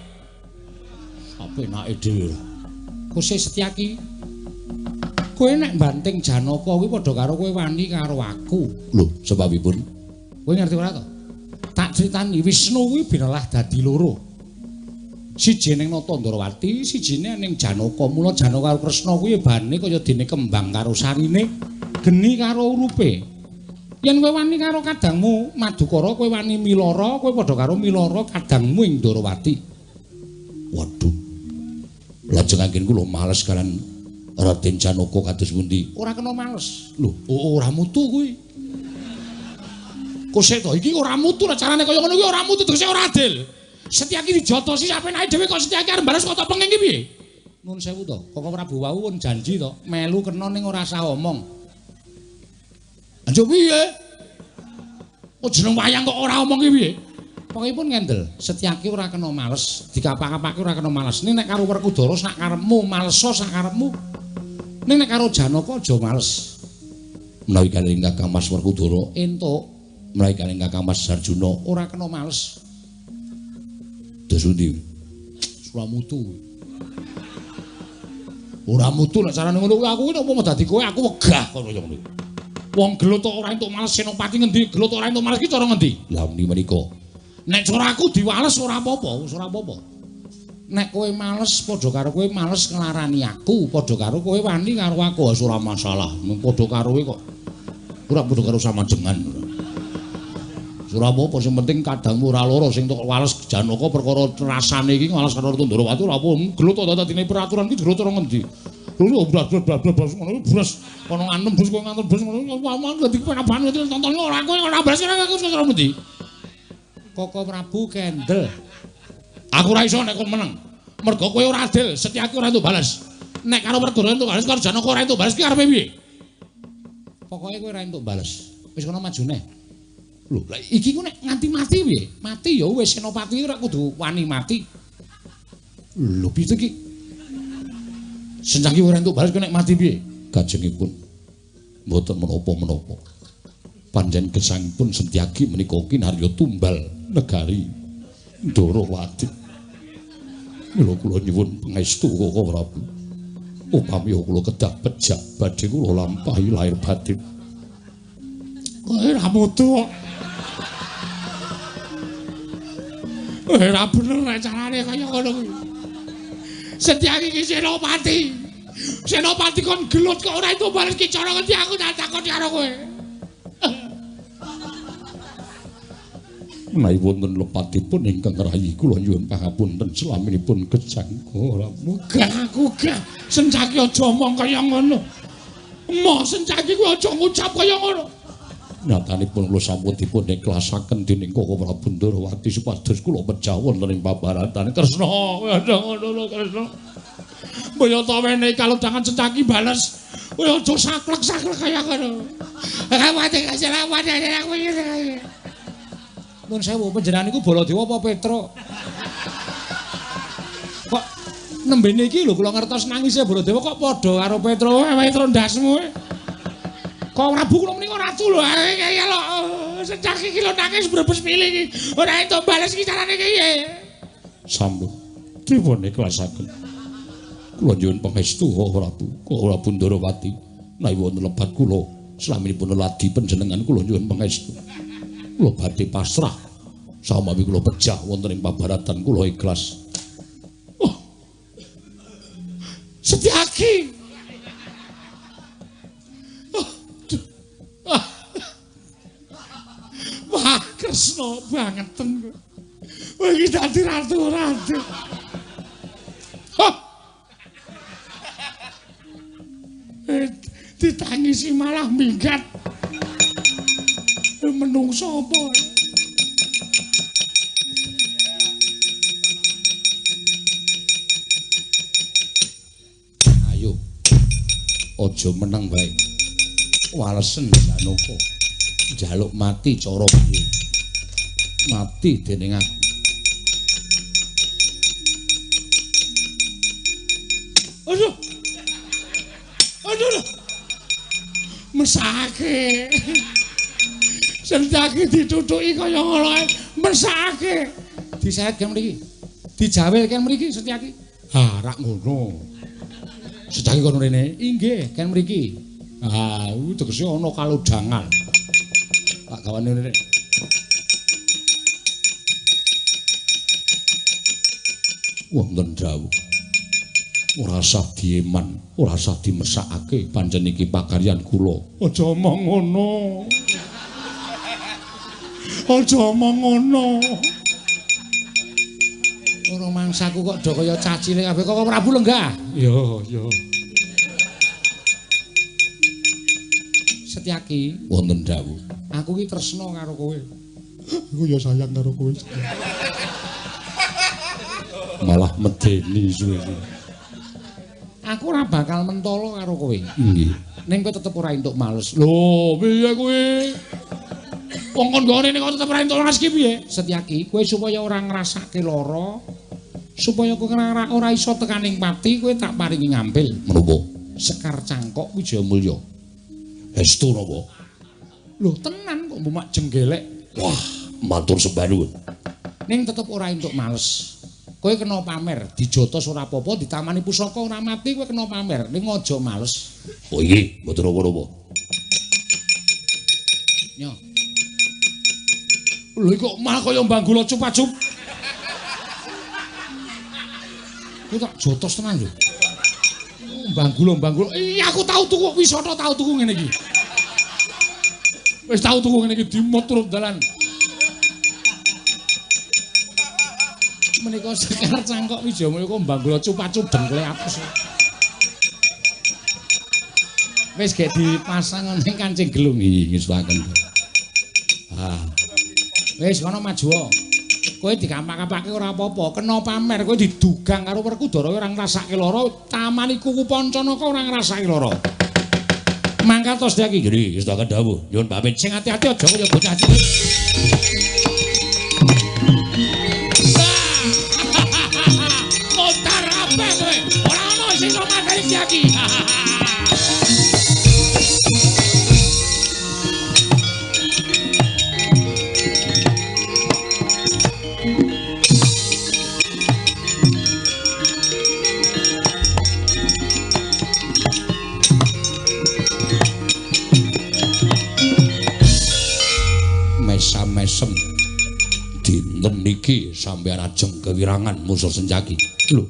Apenake dhewe ora. Kose Setyaki. Kowe nek banting Janaka kuwi padha karo kowe wani karo aku. Lho, sebabipun? Kowe ngerti ora to? Tak critani Wisnu kuwi binelah dadi loro. Siji ning Nata Ndarawati, sijine ning Janaka. Mula Janaka karo Kresna kuwi bane kaya dene kembang karo sarine, geni karo urupe. Yen kowe wani karo kadangmu Madukara, kowe wani milara, kowe padha karo milara kadangmu ing Ndarawati. Waduh. Lajeng anggen kula males kalian Raden Janaka kados pundi? Ora kena males. Lho, ora mutu kuwi. Kosek to iki ora mutu lah carane kaya ngono kuwi ora mutu tegese ora adil. Setyaki dijotosi sapenake dhewe kok Setyaki arep bales kok penging iki piye? Nuwun sewu to, Koko Prabu wau pun janji to, melu kena ning ora usah omong. Anjuk piye? Oh jeneng wayang kok ora omong ki piye? Pokokipun ngendel, Setyaki ora kena males, dikapak-kapake ora kena males. Ning nek karo Werkudara sak karepmu, maleso sak karepmu. Ning nek karo Janaka aja males. Menawi kaliyan Kakang Mas Werkudara entuk, menawi kaliyan Kakang Mas Arjuna ora kena males. Dos pundi? Ora mutu. Ora mutu nek carane ngono kuwi aku kuwi nek umpama dadi kowe aku wegah kono kaya ngono. Wong gelut ora entuk males senopati ngendi? Gelut ora entuk males ki cara ngendi? Lah menika. Nek cara aku diwales ora apa-apa, wis ora apa-apa. Nek kowe males padha karo kowe males nglarani aku, padha karo kowe wani karo aku wis ora masalah. Padha karo kowe kok. Ora padha karo samajengan. Ora apa-apa sing penting kadangmu ora lara sing tok wales Janaka perkara rasane iki wales karo Ndorowati ora apa gelut to dadine peraturan iki gelut ora ngendi. Lho blas ngono blas kono anem blas kono nganten blas ngono waman dadi penaban tonton ora kowe ora blas ora ngendi. Koko Prabu kendel. Aku ora iso nek kon meneng. Mergo kowe ora adil, Setyaki ora entuk bales. Nek karo Werkudara entuk bales karo Janaka ora entuk bales ki arepe piye? Pokoke kowe ora entuk bales. Wis kono maju neh. Lho, lah iki ku nek nganti mati piye? Mati ya wis Senopati ora kudu wani mati. Lho piye iki? Sencaki ora entuk bales ku nek mati piye? Kajengipun mboten menapa-menapa. Pancen gesangipun Setyaki menika kinarya tumbal negari Ndorowati. Mila kula nyuwun pangestu Koko Prabu. Upami kula kedah pejah badhe kula lampahi lahir batin. Kowe ora mutu kok. Ora bener nek carane kaya ngono kuwi. Setyaki iki Senopati. Senopati kon gelut kok ora entuk bales ki cara ngendi aku tak takon karo kowe. Menawi wonten lepatipun ingkang rayi kula nyuwun pangapunten selaminipun gesang ora gah aku gah. Sencaki aja omong kaya ngono. Emoh Sencaki kuwi aja ngucap kaya ngono. Nyatanipun kula sampun dipun ikhlasaken dening Koko Prabu Ndorowati supados kula pejah wonten ing pabaratan. Kresna, aja ngono lho Kresna. Mbaya ta wenehi kalodhangan Setyaki bales. Kowe aja saklek-saklek kaya ngono. Rawate kaselawate aku iki. Nuwun sewu, panjenengan niku Baladewa apa Petruk? Kok nembene iki lho kula ngertos nangise Baladewa kok padha karo Petruk. Petruk ndasmu. Kok Prabu kula menika ratu lho. Kaya lho Setyaki iki lho nangis brebes mili iki. Ora entuk bales iki carane piye? Sampun dipun ikhlasaken. Kula nyuwun pangestu Koko Prabu, Koko Prabu Ndorowati. Menawi wonten lepat kula slaminipun ladi panjenengan kula nyuwun pangestu. Kula badhe pasrah samawi kula pejah wonten ing pabaratan kula ikhlas. Oh. Setyaki. Oh. Ah. Wah, Kresna bangeten. Kowe iki dadi ratu-ratu. Oh. Ditangisi malah minggat. Menungso apa? Ayo. Aja meneng wae. Walesen Janaka. Njaluk mati cara piye? Mati dening aku. Aduh. Aduh. Mesake. Setyaki ditutuki kaya ngono ae, mesake. Disayat kan mriki. Dijawil kan mriki Setyaki. Ha, rak ngono. Setyaki kono rene. Inggih, kan mriki. Ha, kuwi tegese ana kalodhangan. Tak gawane rene. Wonten dawuh. Ora sah dieman, ora sah dimesakake pancen iki pakaryan kula. Aja omong ngono. Aja omong ngono. Ora mangsaku kok do kaya cacile kabeh. Koko Prabu lenggah. Ya, ya. Setyaki wonten dawuh. Aku ki tresna karo kowe. Aku ya sayang karo kowe. Malah medeni suwe-suwe. Aku ora bakal mentolo karo kowe. Nggih. Ning kowe tetep ora entuk males. Lho, piye kowe? Wong kon nggone ning kok tetep ora entuk males ki piye? Setyaki, kowe supaya ora ngrasake lara, supaya kowe ora iso tekaning pati, kowe tak paringi ngambil. Menapa? Sekar Cangkok Wijayamulya. Estu napa? Lho, tenan kok mbok jenggelek. Wah, matur sembah nuwun. Ning tetep ora entuk males. Kowe kena pamer, dijotos ora apa-apa, ditamani pusaka ora mati, kowe kena pamer. Ning aja males. Oh inggih, mboten napa-napa. Nyo. Lho kok malah kaya mbanggula cup-cup. Kowe tak jotos tenan lho. Mbanggula-mbanggula. Iya aku tau tuku wisata tau tuku ngene iki. Wis tau tuku ngene iki dimut turut dalan. Menika Sekar Cangkok Wijayamulya Mbanggula cupacu dengkle apes. Wis gek dipasang ning kancing gelung iki ngesuaken. Ah. Wis kono maju. Kowe dikampak-kampake ora apa-apa, kena pamer kowe didugang karo Werkudara ora ngrasake lara, tamani kuku Pancanaka ora ngrasake lara. Mangkat tos iki. Nggih, ngestokaken dawuh. Nyuwun pamit. Sing ati-ati aja kaya bocah cilik. Montar kabeh kowe. Ora ono sing iso mateni iki. Mesem dinten niki sampeyan ajeng kewirangan musuh Sencaki. Lho,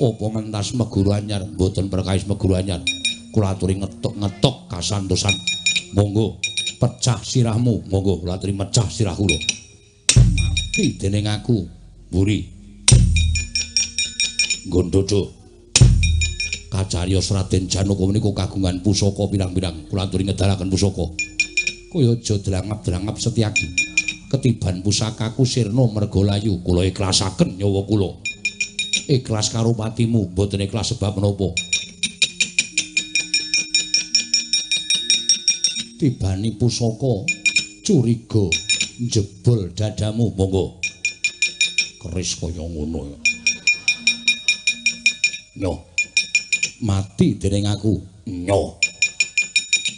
apa mentas meguru anyar? Mboten perkawis meguru anyar. Kula aturi ngetok-ngetok kasantosan. Monggo pecah sirahmu, monggo kula aturi mecah sirah kula. Mati dening aku, mburi. Nggon dodo. Kacariyos Raden Janaka menika kagungan pusaka pirang-pirang. Kula aturi ngedalaken pusaka. Kowe aja drangap-drangap Setyaki. Ketiban pusakaku sirna merga layu, kula ikhlasaken nyawa kula. Ikhlas karo patimu, mboten ikhlas sebab menapa. Tibani pusaka curiga njebol dadamu, monggo. Keris kaya ngono. Nyo. Mati dening aku. Nyo.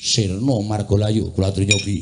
Sirna marga layu, kula aturi nyobi.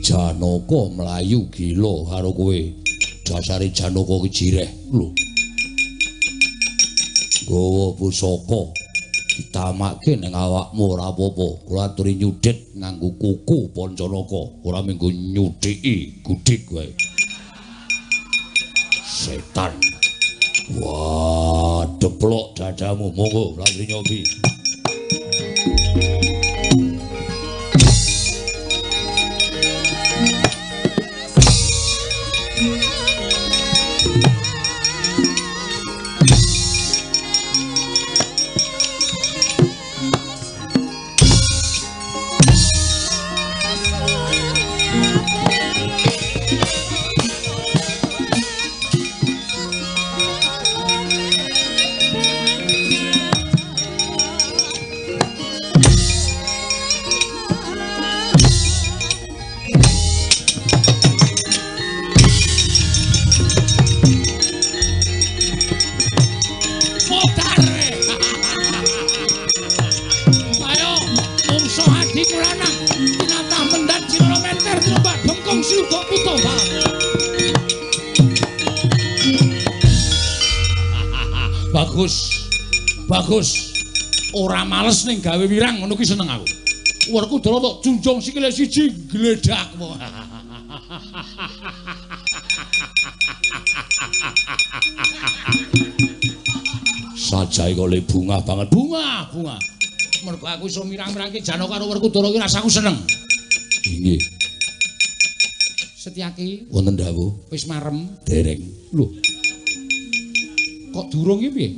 Janaka mlayu gila karo kowe. Dasare Janaka ki jireh lho. Gawa pusaka ditamakke ning awakmu ora apa-apa. Kula aturi nyudhit nganggo kuku Pancanaka, ora minggu nyudhiki gudik wae. Setan. Wah, deplok dadamu. Monggo kula aturi nyobi. Bagus. Bagus. Ora males ning gawe wirang ngono ki seneng aku. Werkudara tok junjung sikile siji gledak. Sajae kok le bungah banget. Bungah, bungah. Mergo aku iso mirang-mirangke Janaka karo Werkudara ki rasaku seneng. Inggih. Setyaki wonten dawuh wis marem dereng. Lho. Kok durung iki piye?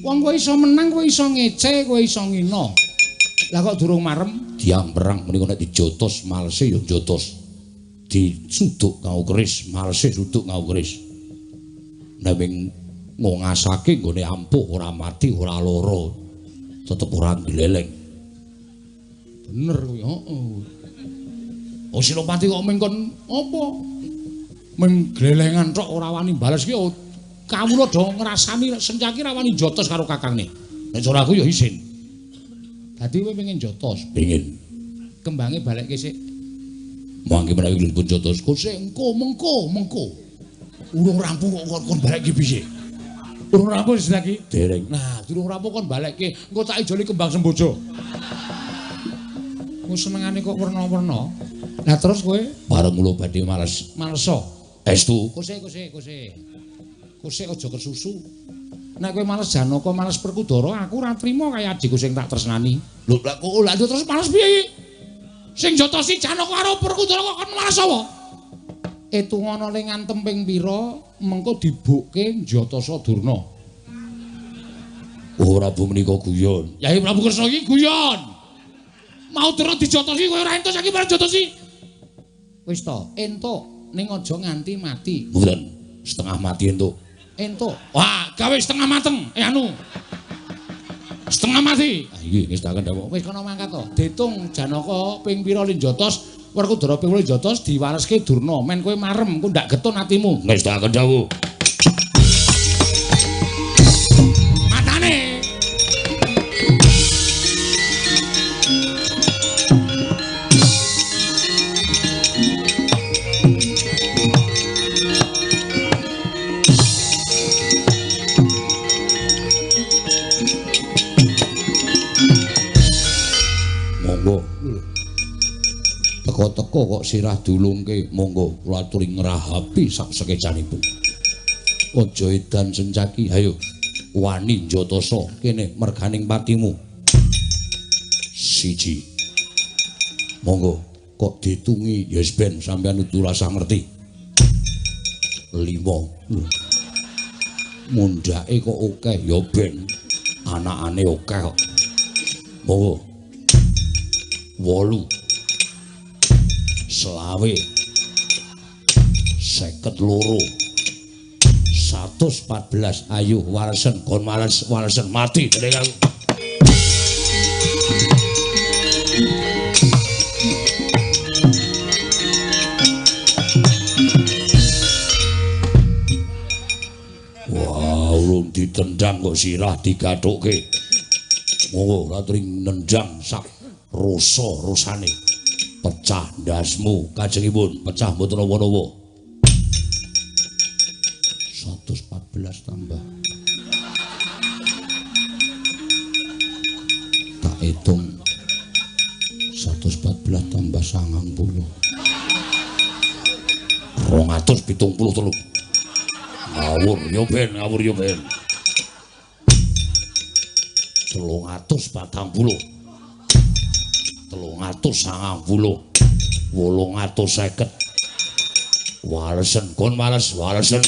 Wong kowe iso menang, kowe iso ngece, kowe iso ngina. Lah kok durung marem? Diang perang menika nek dijotos malese ya jotos. Disuduk nganggo keris, malese suduk nganggo keris. Nanging ngongasake nggone ampuh ora mati, ora lara. Tetep ora gleleng. Bener kuwi, heeh. Oh Senopati kok mengkon apa? Meng glelengan tok ora wani bales ki. Kawula do ngrasani Sencaki ra wani jotos karo kakangne. Nek cara aku ya isin. Dadi kowe pengen jotos? Pengin. Kembange balekke sik. Mangke menawi dipun jotos kosek engko mengko mengko. Urung rampung kok kon balekke piye? Urung rampung wis lagi? Dereng. Nah, durung rampung kon balekke, engko tak ijoli kembang sembojo. Ku senengane kok werna-werna. Lah terus kowe bareng kula badhe males. Maleso. Estu. Kosek kosek kosek. Kosek aja kesusu. Nek kowe males Janaka, males Werkudara, aku ora trima kaya adikku sing tak tresnani. Lho, lah kok lha terus males piye iki? Sing jotosi Janaka karo Werkudara kok kon males apa? Etungana le ngantem ping pira, mengko dibukke njotasa Durna. Oh, Prabu menika guyon. Yai Prabu Kresna iki guyon. Mau terus dijotosi kowe ora entuk saiki bareng jotosi. Wis to, entuk ning aja nganti mati. Mboten, setengah mati entuk. Entuk. Wah, gawe setengah mateng. Anu. Setengah mati. Ah iki wis tak kendhawa. Wis kono mangkat to. Ditung Janaka ping pira linjotos, Werkudara ping pira linjotos diwaleske Durna. Men kowe marem, engko ndak getun atimu. Wis tak kendhawa. Matane. Teko-teko kok sirah dulungke, monggo kula aturi ngrahapi sak sekecanipun. Aja edan sencaki, ayo wani njotasa kene merganing patimu. Siji. Monggo kok ditungi ya wis ben sampeyan kudu rasah ngerti. 5. Mundhake kok akeh ya ben anakane akeh kok. Monggo. 8. 25, 52, 114. Ayo walesen kon males walesen mati dening aku. Wah, urung ditendang kok sirah digathukke. Monggo ratri nendang sak rasa-rasane. Pecah ndasmu kajengipun, pecah mboten napa-napa. 114 tambah. Tak hitung. 114 tambah 90. 273. Ngawur yo ben, ngawur yo ben. 340. 390, 850. Walesen kon males walesen.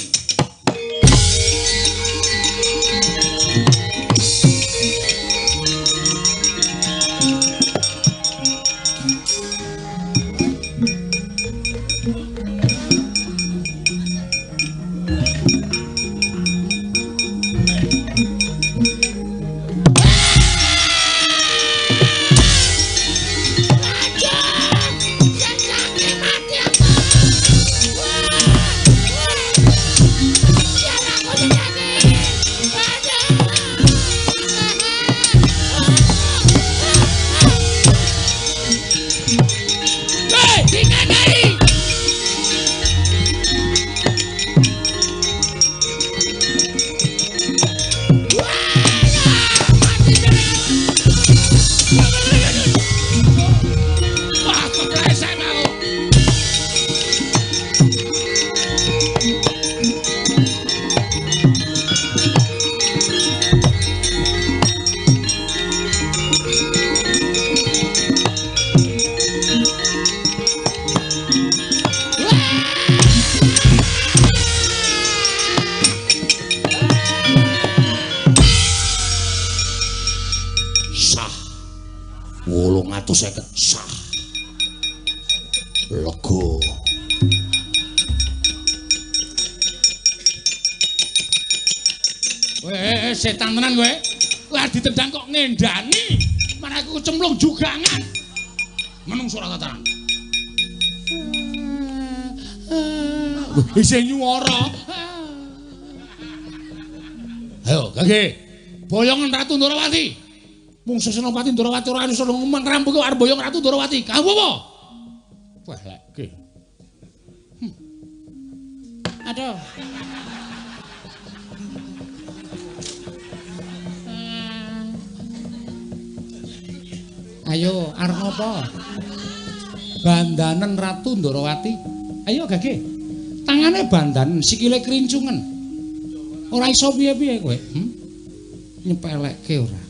850 sah. Lega. Weh, setan tenan kowe. Kowe arep ditendang kok ngendani. Malah aku cemplung jugangan. Menungso ora tataran. Isih nyuwara. Ayo, gage. Boyongan Ratu Ndorowati. Mungsuh Senopati Ndorowati ora iso ngrampuke arep boyong Ratu Ndorowati. Kamu apa? Balekke. Aduh. Ayo arep ngopo? Bandanen Ratu Ndorowati. Ayo gage. Tangane bandanen, sikile krincungen. Ora iso piye-piye kowe. Nyepelekke ora.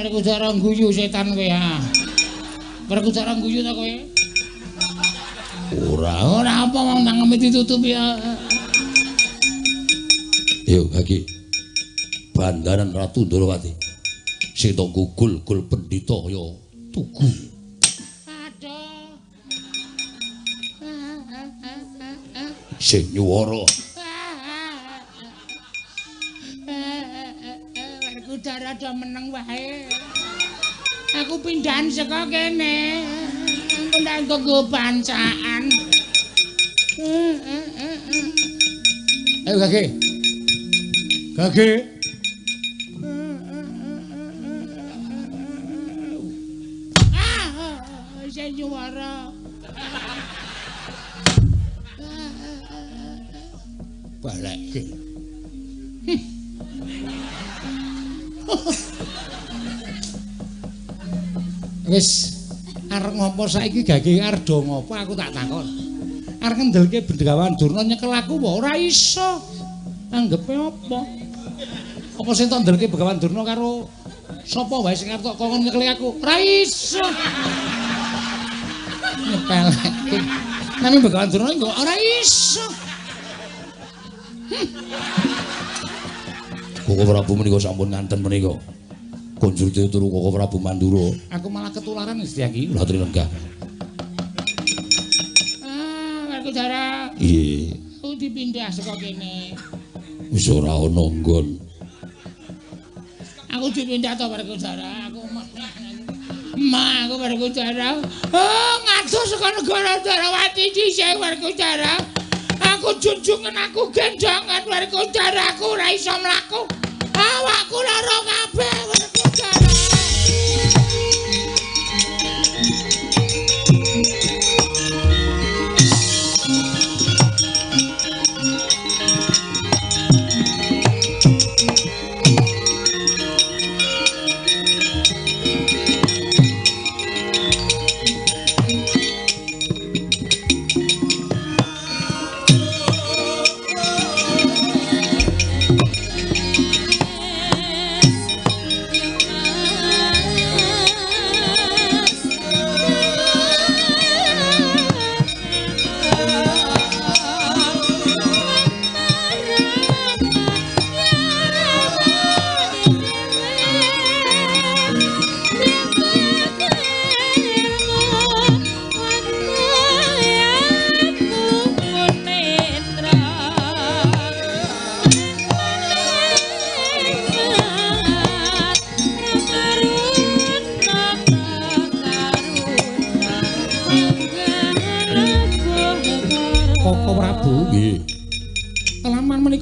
Werkudara guyu setan kowe ha. Werkudara guyu ta kowe? Ora, ora apa wong tangeme ditutup ya. Yo gage. Bandaran Ratu Ndorowati. Sing tok gugul-gul pendhita ya tugu. Aduh. Sing nyuwara. Werkudara do meneng wae. Aku pindahan saka kene. Engko ndak nggo bancaan. Ayo gage. Gage. Ah, sing nyuwara. Balekke. Wis arep ngopo saiki gage arep do ngopo aku tak takon. Arep ngendelke Bengawan Durna nyekel aku apa ora iso. Anggepe apa? Apa sing tok ndelke Bengawan Durna karo sapa wae sing arep tok kongkon nyekeli aku? Ora iso. Nyepelekke. Nanging Bengawan Durna kok ora iso. Koko Prabu menika sampun nganten menika. Konjur turu Koko Prabu Mandura. Aku malah ketularan Setyaki. Ora trinenggah. Ah, Werkudara. Iya. Aku dipindah saka kene. Wis ora ana nggon. Aku dipindah to Werkudara. Aku Ma, aku Werkudara. Oh, ngadoh saka negara Ndorowati dhisik Werkudara. Aku junjungan, aku gendongan Werkudara, aku ora iso mlaku. Awakku lara kabeh Werkudara.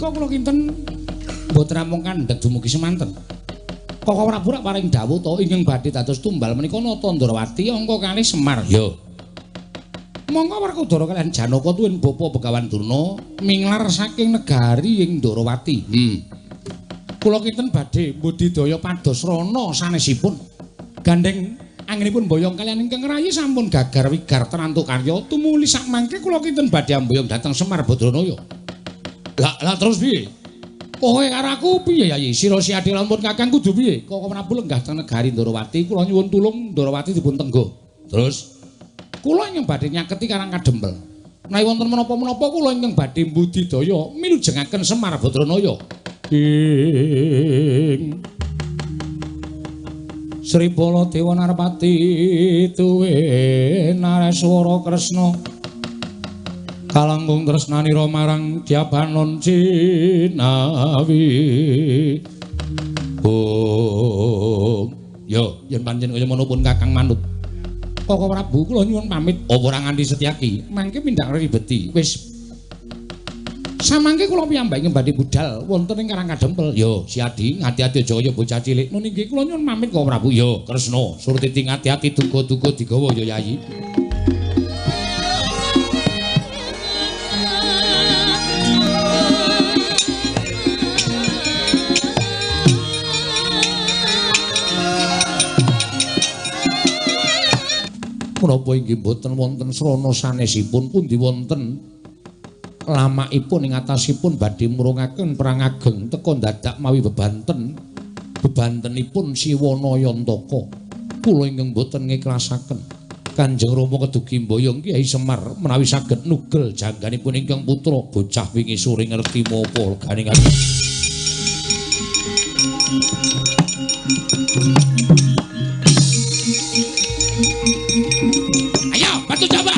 Kula kinten mboten namung kandhek dumugi semanten. Koko Prabu rak paring dawuh to ingkang badhe dados tumbal menika Nata Ndorowati angka kalih Semar. Ya. Monggo Werkudara kaliyan Janaka tuwin bapa Begawan Durna minglar saking negari ing Ndorowati. Kula kinten badhe mbudidaya pados rana sanesipun. Gandeng anggenipun boyong kaliyan ingkang rayi sampun gagar wigar tenantu karya tumuli sakmangke kula kinten badhe amboyong dhateng Semar Badranaya. Lah terus piye? Kowe karo aku piye Yayi? Sira siadil lampun Kakang kudu piye? Koko Prabu lenggah teng negari Ndorowati, kula nyuwun tulung Ndorowati dipun tenggo. Terus kula ingkang badhe nyaketi Karang Kadempel. Menawi wonten menapa-menapa kula ingkang badhe mbudidaya milujengaken Semar Badranaya. Ing Sri Baladewa Narpati duwe Nareswara Kresna kalangkung tresnanira marang Dyabanon Cinawi. Bung, yo yen pancen kaya ngono pun Kakang manut. Koko Prabu kula nyuwun pamit. Apa ora nganti Setyaki? Mangke pindhak ribeti. Wis samangke kula piyambak ing badhe budal wonten ing Karang Kadempel. Yo, Siadi, ngati-ati aja kaya bocah cilik. Nun inggih kula nyuwun pamit Koko Prabu. Yo, Kresna, Surtiti ngati-ati duga-duga digawa ya Yayi. Menapa inggih boten wonten srana sanesipun pundi wonten lamakipun ing atasipun badhe murungaken perang ageng teka dadak mawi bebanten bebantenipun Siwana Yantaka. Kula ingkang boten ngiklasaken Kanjeng Rama kedugi mboyong Kyai Semar menawi saged nugel jangganipun ingkang putra bocah wingi sore ngerti menapa legane. Ayo bantu coba.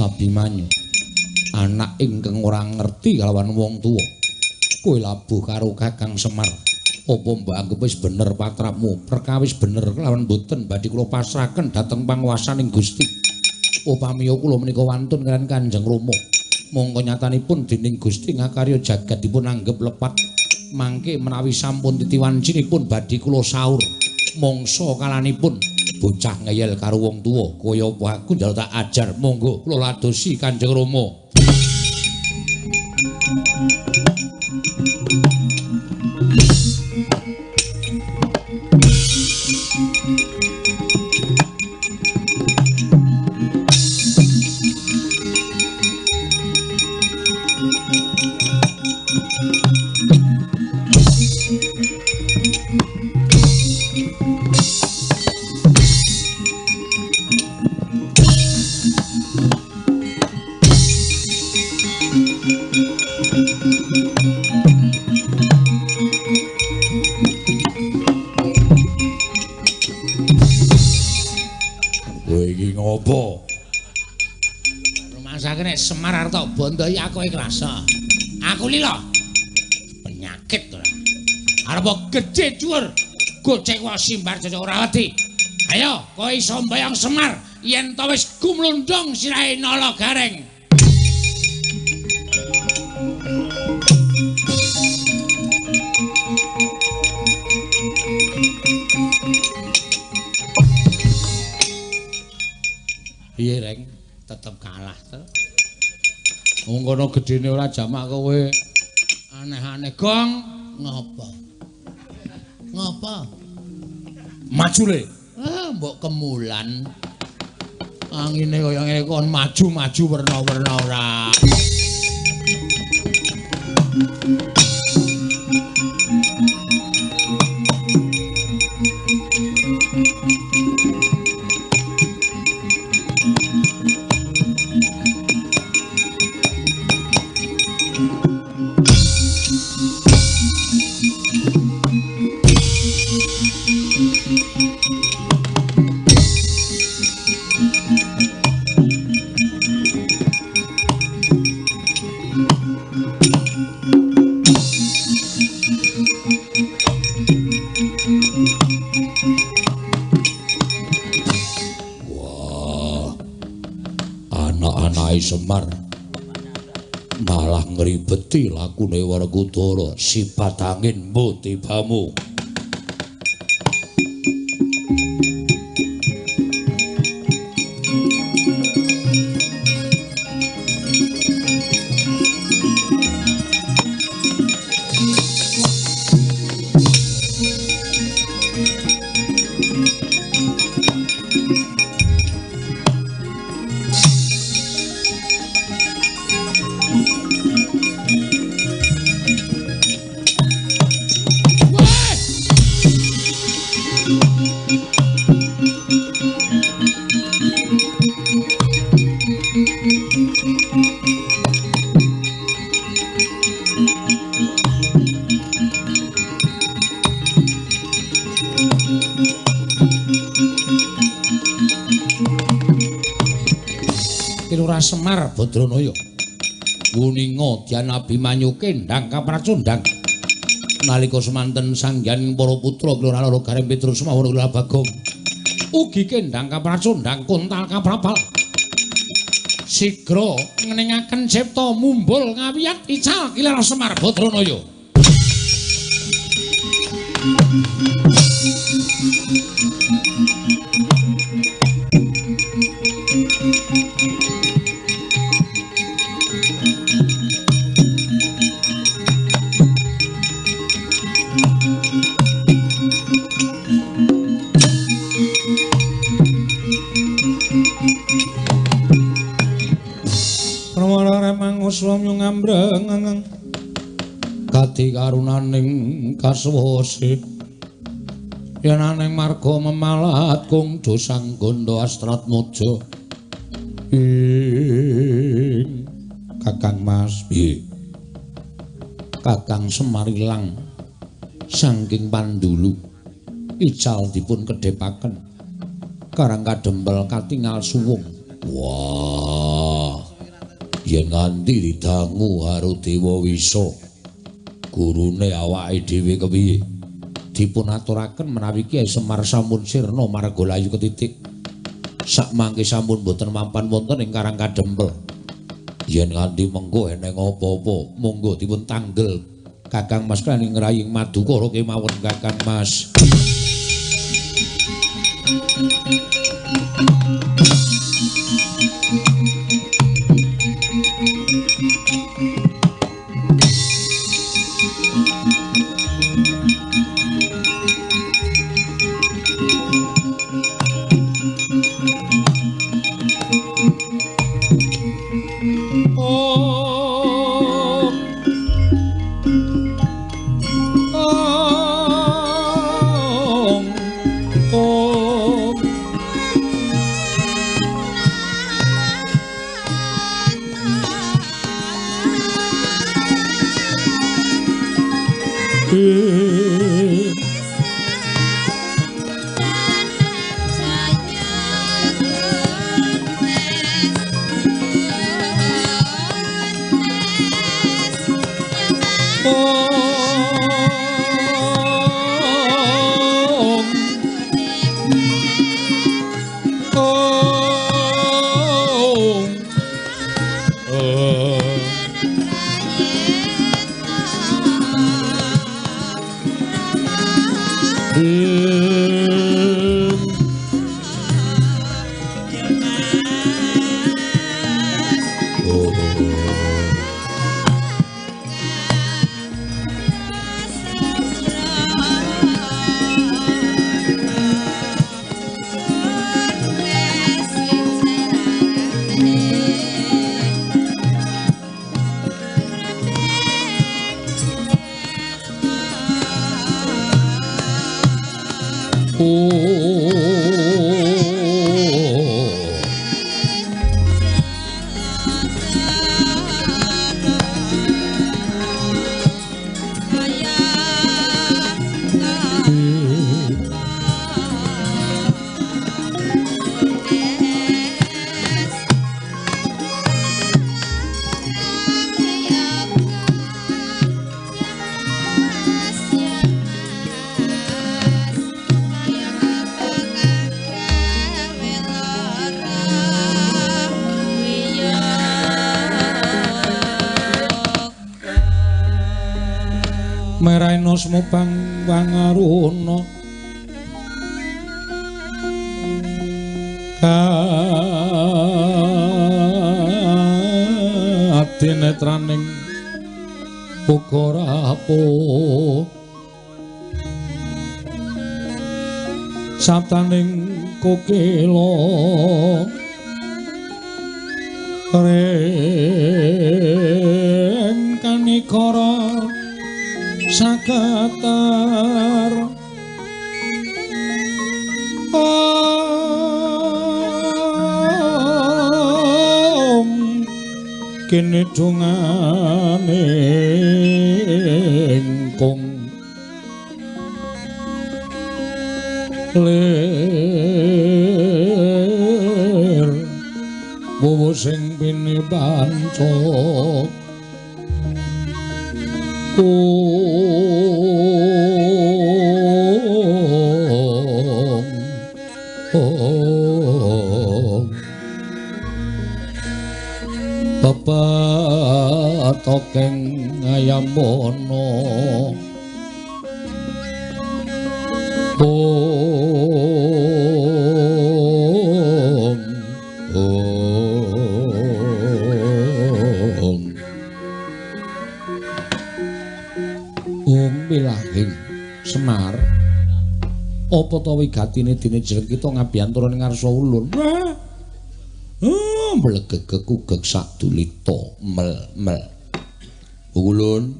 Abimanyu, anak ingkang ora ngerti kalawan wong tuwa, kowe labuh karo Kakang Semar. Apa mbok anggep wis bener patrapmu? Perkawis bener kelawan boten badhe kula pasrahaken dhateng panguwasaning Gusti. Upamiya kula menika wantun kaliyan Kanjeng Rama, mongko nyatanipun dening Gusti ngakarya jagat dipun anggep lepat. Mangke menawi sampun titiwancinipun badhe kula saur mangsa kalanipun bocah ngeyel karo wong tuwa kaya apa aku njaluk tak ajar. Monggo kula ladosi Kanjeng Rama. Ngopo? Rumasake nek Semar arep tok bondoi aku ikhlas. Aku lila. Penyakit ora. Arep gedhe dhuwur. Gocek wae simbar cocok ora wedi. Ayo, kowe iso mbayang Semar yen to wis gumlundung sirahe Nala Gareng. Piye Reng, tetep kalah to. Wong kono gedene ora jamak kowe aneh-aneh gong ngopo? Ngopo? Maju le. Ah, mbok kemulan. Angine kaya ngene kon maju-maju werna-werna ora. Semar malah ngribeti lakune Werkudara sifat angin mbuh tibamu. Lurah Semar Badranaya. Wuninga Dyan Abimanyu kendhang kapracondhang. Nalika semanten sangyan para putra Kelurahan Loro Gareng Petrus Semawon Lurah Bagong. Ugi kendhang kapracondhang kontal kaprabal. Sigra ngeningaken cipta mumbul ngawiyat ical Ki Lurah Semar Badranaya. Swamyo ngambreng kadi karunaning kasuwase yen aneng marga memalat kung dosang gondo Astratmojo ing Kakang Mas piye Kakang Semar ilang saking pandulu ical dipun kedhepaken Karang Kadempel katingal suwung. Wah, yen nganti didangu karo Dewa Wisa gurune awake dhewe kepiye? Dipun aturaken menawi Kyai Semar sampun sirna marga layu ketitik. Sakmangke sampun boten mampan wonten ing Karang Kadempel. Yen nganti mengko eneng apa-apa, monggo dipun tanggel Kakang Mas lan ing raying Madukara kemawon Kakang Mas. Meraina semubang wangaruna kadinetraning uga rapuh sabtaning kokila ring kanikara sakatar om kene dongane kong lir Wuwu sing pinipanca ong pepatokeng ayamono ong ong ong bilahing Semar apa ta wigatine dene jeneng kita ngabiyantara ning ngarsa ulun. Mlegegeg ugeg sadulita mel mel. Ulun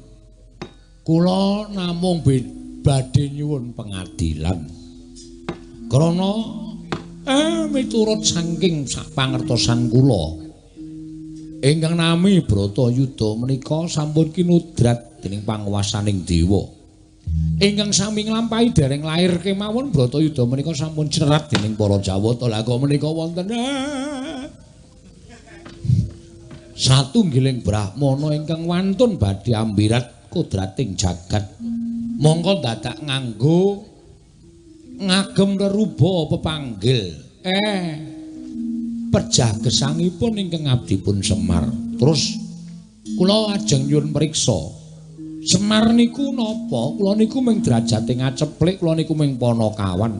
kula namung badhe nyuwun pengadilan. Krana miturut saking sapangertosan kula ingkang nami Bratayuda menika sampun kinudrat dening panguwasaning dewa. Ingkang sami nglampahi dereng lair kemawon Bratayuda menika sampun cerat dening para Jawata. Lah kok menika wonten satunggiling brahmana ingkang wantun badhe ambirat kodrating jagat. Mongko dadak nganggo ngagem reruba pepanggil. Pejah gesangipun ingkang abdipun Semar. Terus kula ajeng nyuwun priksa. Semar niku napa? Kula niku mung derajate ngaceplik, kula niku mung panakawan.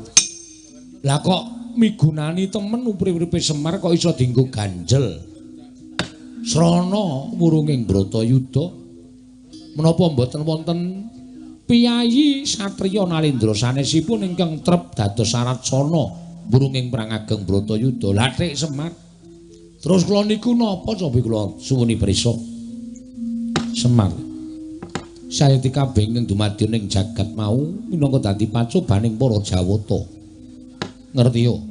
Lah kok migunani temen urip-uripe Semar kok iso dienggo ganjel? Srana wurunging Bratayuda menapa mboten wonten piyayi satriya Nalendra sanesipun ingkang trep dados saratsana wurunging perang ageng Bratayuda? Lathik Semar. Terus kula niku napa cobi kula suwuni prisa? Semar sayeti kabeh ingkang dumadi ning jagat mau minangka dadi pacobaning para Jawata. Ngerti yo?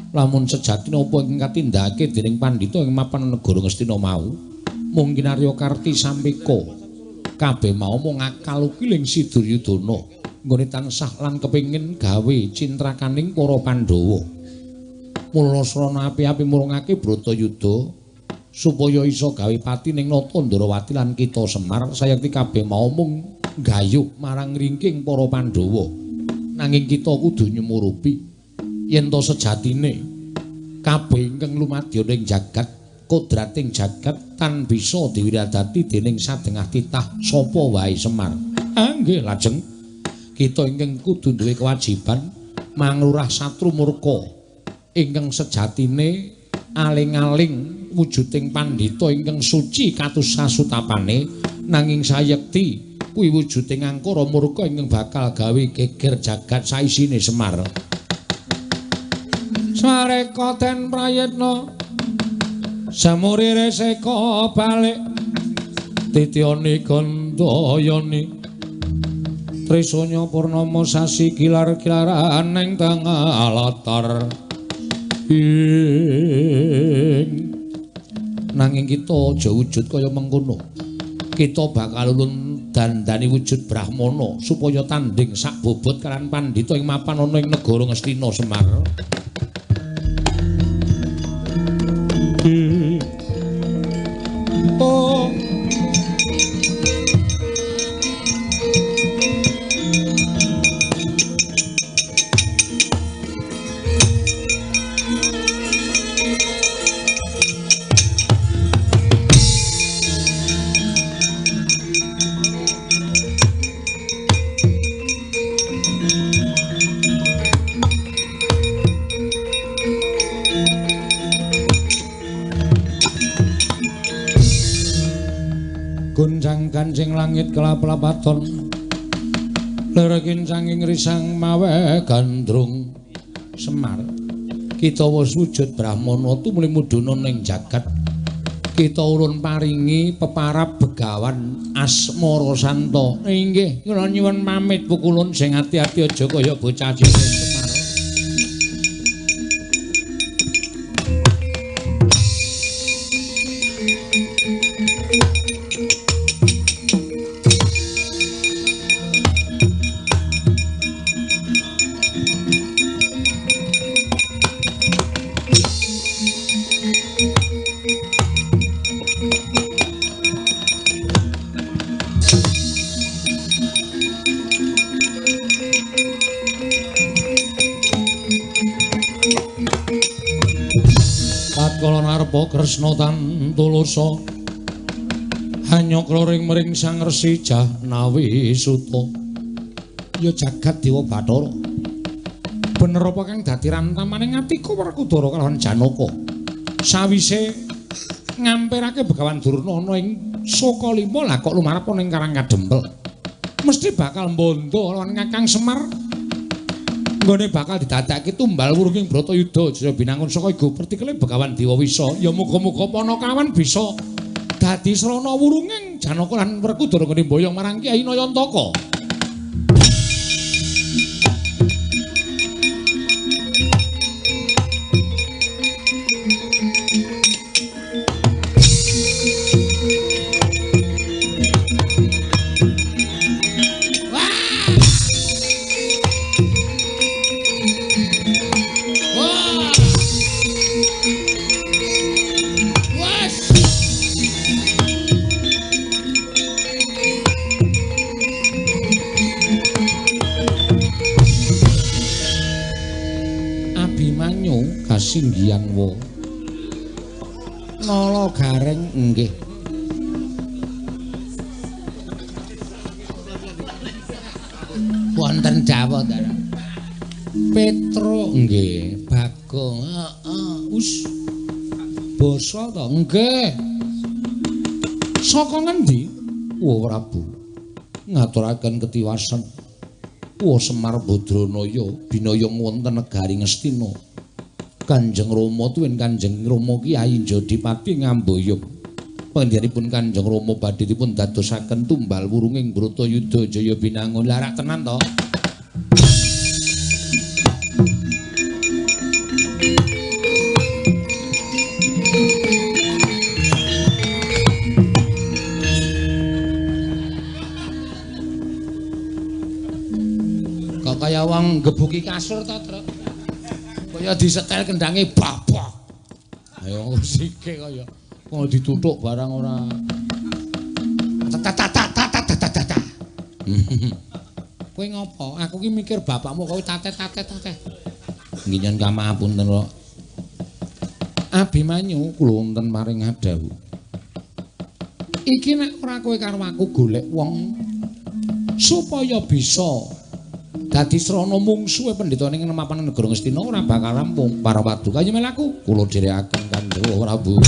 Lamun sejatine apa ingkang katindakake dening pandhita ing mapan negara Ngastina mau mungkin Arya Karti sampeka kabeh mau mung akal ukiling si Duryudana nggone tansah lan kepengin gawe cintrakaning para Pandhawa. Mula srana api-api murungake Bratayuda supaya iso gawe pati ning Nata Ndrawati lan kita Semar sayekti kabeh mau mung gayuh marang ringking para Pandhawa. Nanging kita kudu nyumurupi yen to sejatine kabeh ingkang lumadya ning jagat kodrating jagat tan bisa diwiradati dening sadengah titah sapa wae Semar. Nggih lajeng kita ingkang kudu duwe kewajiban manglurah satru murka ingkang sejatine aling-aling wujuding pandhita ingkang suci katus sasutapane nanging sayekti kuwi wujuding angkara murka ingkang bakal gawe geger jagat saisine Semar. Sareka den prayitna samuri reseka balik titiyani gandayani trisanya purnama sasi kilar-kilaran ing tengah latar. Ing nanging kita aja wujud kaya mengkono. Kita bakal ulun dandani wujud brahmana supaya tanding sak bobot kalian pandhita ing mapan ana ing negara Ngastina Semar. Oh kancing langit kelap-lapaton lerekin sanging risang mawe gandrung. Semar kita wis wujud brahmana tumuli mudhuna ning jagat. Kita urun paringi peparab begawan Asmara Santa. Inggih kula nyuwun pamit pukulun sing ati-ati aja kaya bocah cilik Semar. Pangarpa Kresna tan tulusa hanyakra ring mring Sang Resi Jahnawi Suta. Ya jagat Dewa Bathara. Bener apa kang dadi rantamaning atiku Werkudara kalawan Janaka. Sawise ngampirake Begawan Durna ana ing Sukalima lah kok lumarep ana ing Karang Kadempel. Mesti bakal mbondo lawan Kakang Semar. Nggone bakal didadekake tumbal wurunging Bratayuda Jaya Binangun saka igo pertikele Begawan Dewa Wisa. Ya muga-muga Panakawan bisa dadi srana wurunging Janaka lan Werkudara nggone mboyong marang Kyai Nayantaka. Singgiang wa Nala Gareng nggih. Wonten dawuh ta. Petro nggih, Bagong heeh, us. Basa to nggih. Saka ngendi? Wah Prabu. Ngaturaken ketiwasan. Wah Semar Badranaya binayong wonten negari Ngastina. Kanjeng Rama tuwin Kanjeng Rama Kyai Jodipati ngamboyong. Panjenenganipun Kanjeng Rama badhe dipun dadosaken tumbal wurunging Bratayuda Jaya Binangun. Lah rak tenan to? Kok kaya wong gebuki kasur to, Truk? Kaya disetel kendange babak. Ayo sike kaya kok dituthuk barang ora. Ta. Kowe ngopo? Aku ki mikir bapakmu kowe tatet. Nggih nyen kamapunten kok. Abimanyu kula wonten maring adhawuh. Iki nek ora kowe karo aku golek wong supaya bisa dadi srana mungsuhe pendhita ning mapan negara Ngastina ora bakal rampung. Para paduka yen mlaku kula dherekaken Kanjeng Prabu.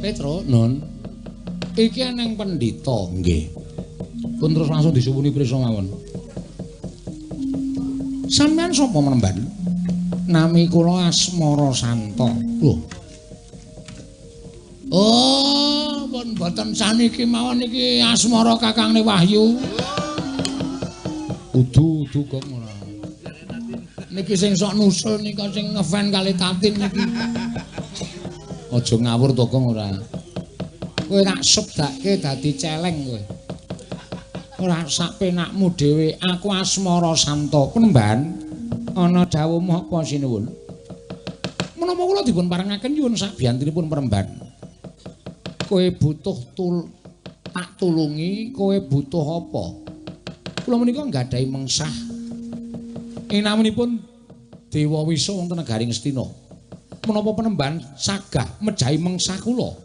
Petro, non. Iki eneng pendhita, nggih. Pun terus langsung disuwuni prisa mawon. Sampeyan sapa menemban? Nami kula Asmara Santa. Lho. Oh, pun boten saniki mawon iki Asmara kakangne Wahyu. Udu kok ora. Niki sing sok nusul nika sing ngefan kali Tatin niki. Aja ngawur to Kong ora. Kowe tak sebdake dadi celeng kowe. Ora sak penakmu dhewe, aku Asmara Santa. Penemban ana dawuhmu apa sinuwun? Menapa kula dipun parengaken nyuwun sabiyantinipun peremban. Kowe butuh tak tulungi, kowe butuh apa? Kula menika nggadahi mengsah. Inamanipun Dewa Wisa wonten negari Ngastina. Menapa penemban sagah mejahi mengsah kula?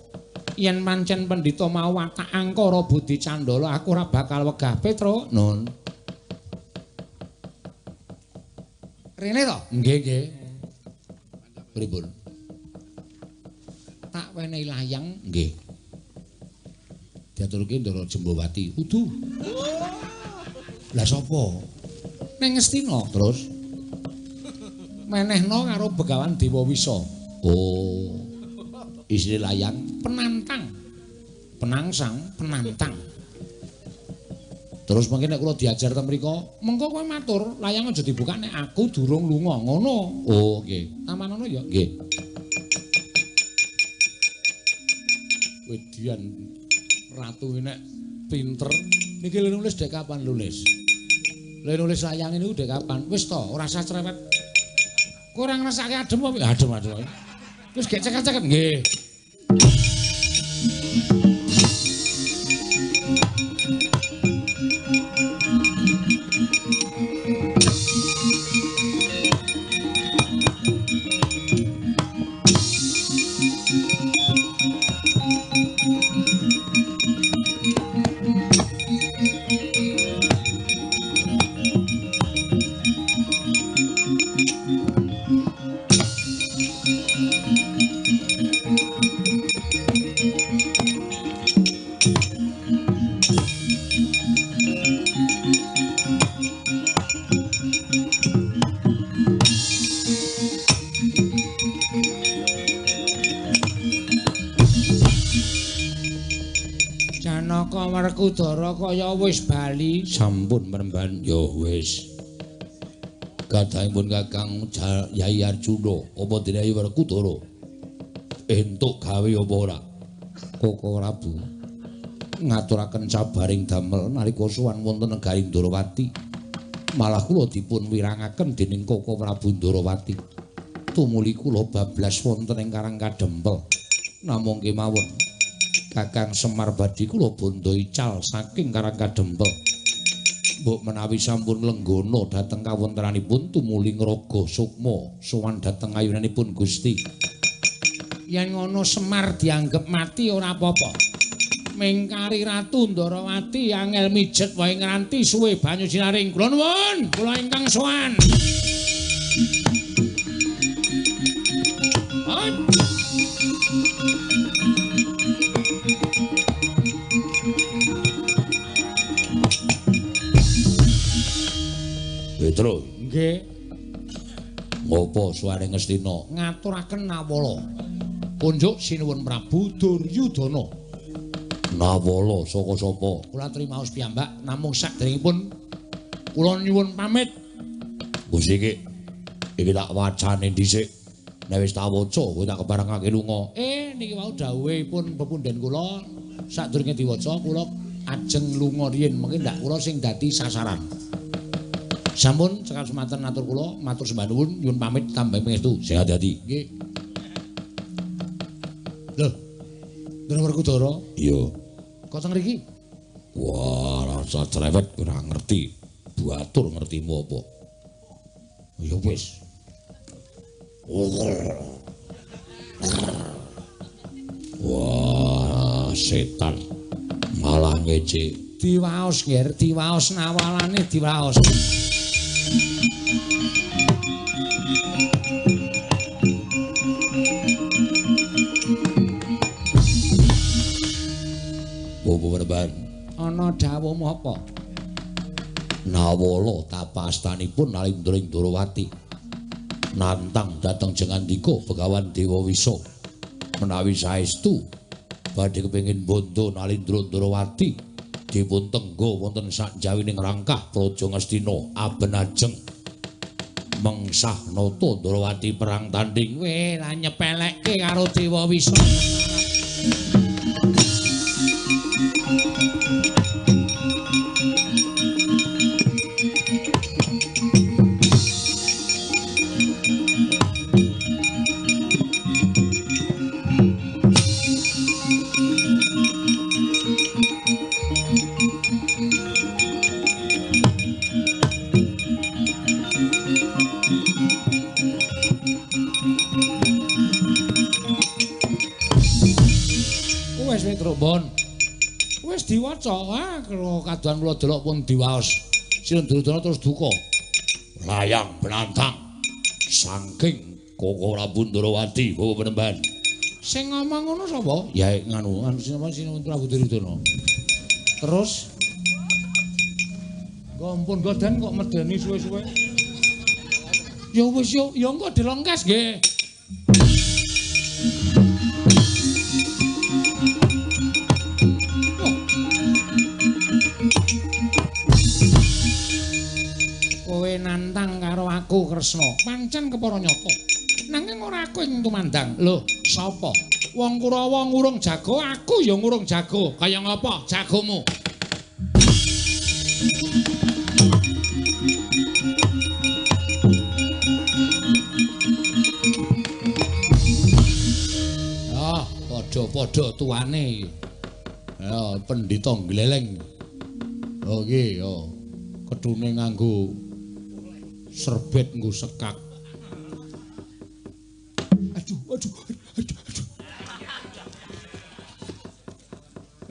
Yen pancen pendhita mau watak angkara budi candala, aku ora bakal wegah. Petro, nun. Rene to? Nggih, nggih. Pripun? Tak wenehi layang, nggih. Diaturke Ndara Jembawati. Udu. Lah sapa? Ning Ngastina terus menehno karo Begawan Dewa Wisa. Oh. Isine layang penantang. Penangsang, penantang. Terus mungkin nek kula diajar ten mriku, mengko kowe matur, layang aja dibuka nek aku durung lunga, ngono. Oh, nggih. Tamanono ya? Nggih. Wedian ratu nek pinter. Niki lho nulis dek kapan nulis? Lha nulis layang niku dek kapan? Wis to, ora usah cerewet. Kowe ora ngrasake adem apa? Adem, adem. Wis gek ceket-ceket nggih. Werkudara kaya wis bali sampun mremban ya wis. Gadhahipun Kakang Yai Arjuna apa dene Werkudara entuk gawe apa ora? Koko Prabu ngaturaken sabaring damel nalika sowan wonten negari Ndorowati. Malah kula dipun wirangaken dening Koko Prabu Ndorowati. Tumuli kula bablas wonten ing Karang Kadempel. Namung kemawon Kakang Semar badhe kula bondo ical saking Karang Kadempel. Mbok menawi sampun lenggana dhateng kawontenanipun tumuli ngraga sukma sowan dhateng ayunanipun Gusti. Yen ngono Semar dianggep mati ora apa-apa. Mingkari Ratu Ndorowati angel mijet wae ngranti suwe banyu sinaring. Kula nuwun, kula ingkang sowan. Petro, nggih. Ngopo suware Ngastina? Ngaturaken nawala. Kunjuk sinuwun Prabu Duryudana. Nawala saka sapa? Kula trimaos piyambak namung sakderengipun kula nyuwun pamit. Gusti iki iki tak wacane dhisik. Nek wis tak waca kowe tak keparengake lunga. Niki wau dawuhipun pepundhen kula sadurunge diwaca kula ajeng lunga riyin mengki ndak kula sing dadi sasaran. Sampun cekap semanten atur kula matur sembah nuwun nyuwun pamit tambah pangestu. Sing ati-ati. Nggih. Lho. Ndara Werkudara? Iya. Kok teng mriki? Wah, rasa cerewet ora ngerti. Batur ngertimu apa? Ya wis. Wah, setan malah ngece. Diwaos, Nger, diwaos nawalane diwaos. Ana dawuhmu apa? Nawala tapastanipun Nalindra ing Ndorowati nantang dhateng Jengandika Begawan Dewa Wisa menawi saestu badhe kepengin bondo Nalindra Ndorowati dipun tengga wonten sakjawining rangkah Praja Ngastina aben ajeng mengsah nata Ndorowati perang tanding. Weh, lah nyepelekke karo Dewa Wisa. Wis diwaca, ah kaduan kula delok pun diwaos. Sinuwun Duryudana terus duka. Layang penantang saking Koko Prabu Ndorowati bawa penemban. Sing ngomong ngono sapa? Ya nganu, anu sinuwun Prabu Duryudana. Terus ampun godan kok medeni suwe-suwe. Ya wis yo, ya engko dilengkas nggih. Aku Kresna, pancen kepara nyata. Nanging ora aku ing tumandang. Lho, sapa? Wong Kurawa ngurung jago, aku ya ngurung jago. Kaya ngapa jagomu? Ah, padha-padha tuane iki. Ya, pendhita gleleng. Oh iki ya. Ketune nganggo serbet nggo sekak. Aduh, aduh, aduh, aduh.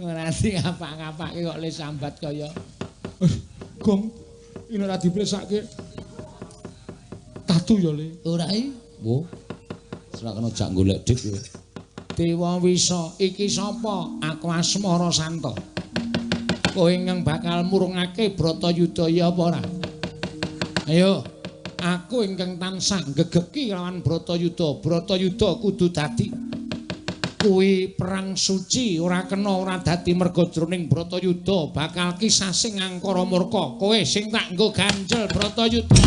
Ora sing ngapak-ngapake kok le sambat kaya gong ini ora dipresake. Tatu ya le. Ora iki. Wo. Ora kena jak golek dik kowe. Dewa Wisa, iki sapa? Aku Asmara Santa. Kowe ingkang bakal murungake Bratayuda ya apa ora? Ayo, aku ingkang tansah gegeki lawan Bratayuda. Bratayuda kudu dadi. Kuwi perang suci ora kena ora dadi merga jroning Bratayuda bakal kisasing angkara murka. Kowe sing tak nggo ganjel Bratayuda.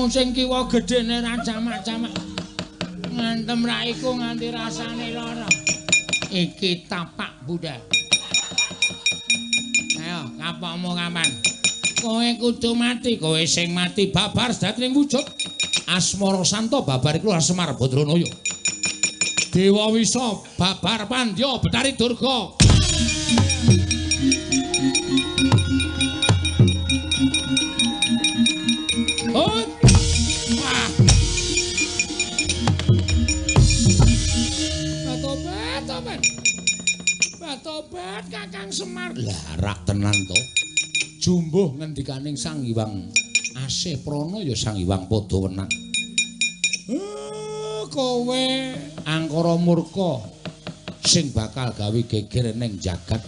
Sing kiwa gedene ra jamak-jamak ngantem raiku nganti rasane lara. Iki tapak Buddha. Ayo kapokmu kapan? Kowe kudu mati, kowe sing mati babar dadi wujud. Asmara Santa babar iku Semar Badranaya. Dewa Wisa babar Pandya Betari Durga. Tobat Kakang Semar. Lah rak tenan to. Jumbuh ngendikaning Sang Hyang Asih Prana ya Sang Hyang padha wenang. Kowe angkara murka sing bakal gawe geger ning jagat,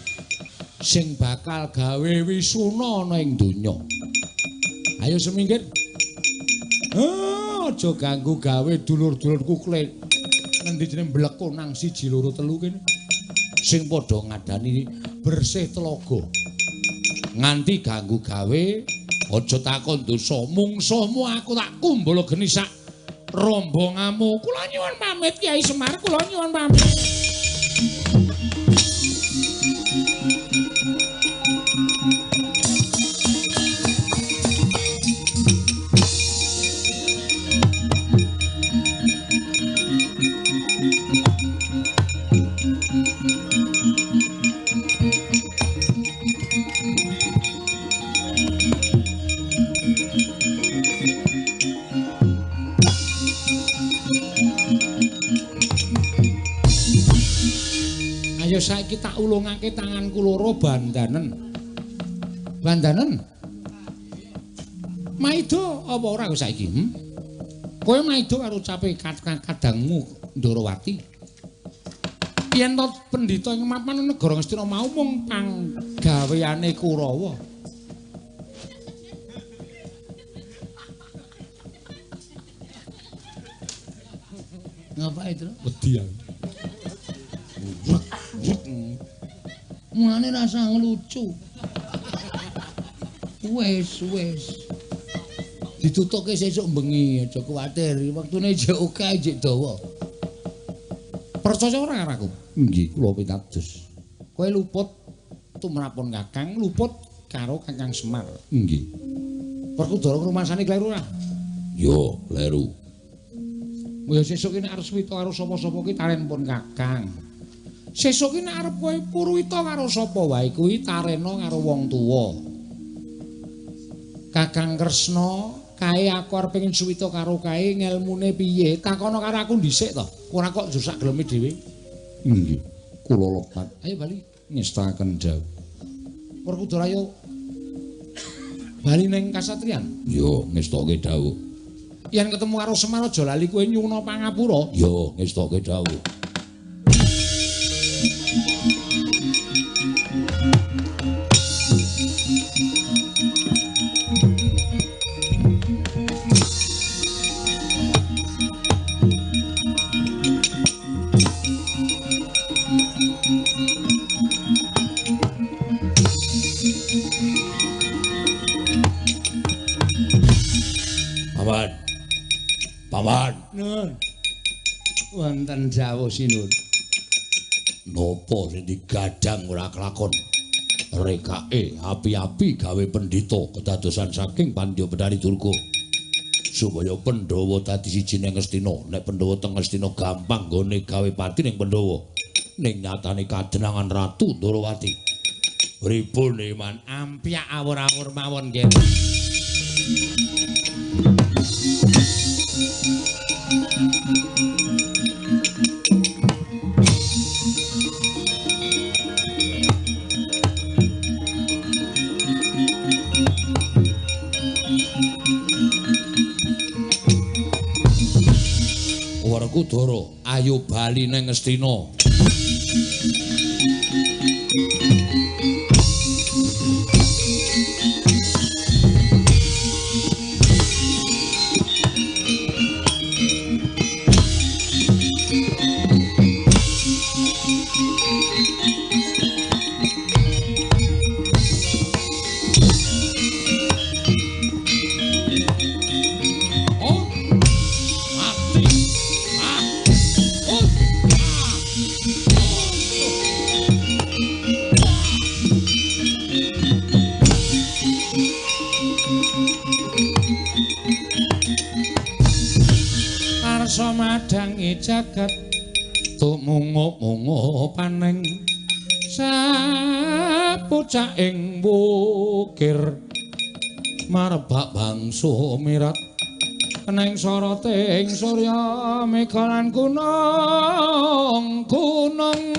sing bakal gawe wisuna ana ing donya. Ayo seminggir. Aja ganggu gawe dulur-dulurku kle. Ngendi jenenge mbleko nang 1 2 3 kene. Sing padha ngadani bersih telaga. Nganti ganggu gawe aja takon dosa mungsuhmu aku tak kumbala geni sak rombongamu. Kula nyuwun pamit Kyai Semar, kula nyuwun pamit. Ayo saiki tak ulungake tanganku loro bandanen. Bandanen. Maido apa ora kowe saiki? Kowe maido karo ucape kadangmu Ndorowati. Yen to pendhita ing mapan negara Ngastina mau mung panggaweane Kurawa. Ngapa itu? Wedi aku. Mulane rasa ngelucu. Wes wes. Ditutuke sesuk bengi, aja kuwatir. Wektune jek akeh, jek dawa. Percaya ora karo aku? Nggih, kula pitados. Kowe luput tumrapun Kakang, luput karo Kakang Semar. Nggih. Werkudara ngrumasane kleru ora? Yo, kleru. Ya sesuk ki nek arep swita karo sapa-sapa ki taren pun Kakang. Sesuk ki nek arep kowe purwita karo sapa wae kuwi tarena karo wong tuwa. Kakang Kresna, kae aku arep pengin suwita karo kae ngelmune piye? Takono karo aku dhisik to. Ora kok njur sak geleme dhewe. Nggih, kula lepat. Ayo bali ngestakaken dawuh. Werkudara ayo bali ning kasatriyan. Yo ngestoke dawuh. Yen ketemu karo Semar aja lali kowe nyuwuna pangapura. Yo ngestoke dawuh. Paman. Paman. Nun. Wonten dawuh sinun. Napa sing digadang ora kelakon? Rekake api-api gawe pendhita kedadosan saking Pandya Bedari Durga. Supaya Pandhawa dadi siji ning Ngastina. Nek Pandhawa teng Ngastina gampang nggone gawe pati ning Pandhawa. Ning nyatane kadenangan Ratu Ndorowati. Pripun iman ampyak awur-awur mawon nggih. Werkudara, ayo bali ning Ngastina. Jagat tumungup-mungup paning sapucaking wukir marbak bangsa mirat neng soroting surya mega lan gunung-gunung.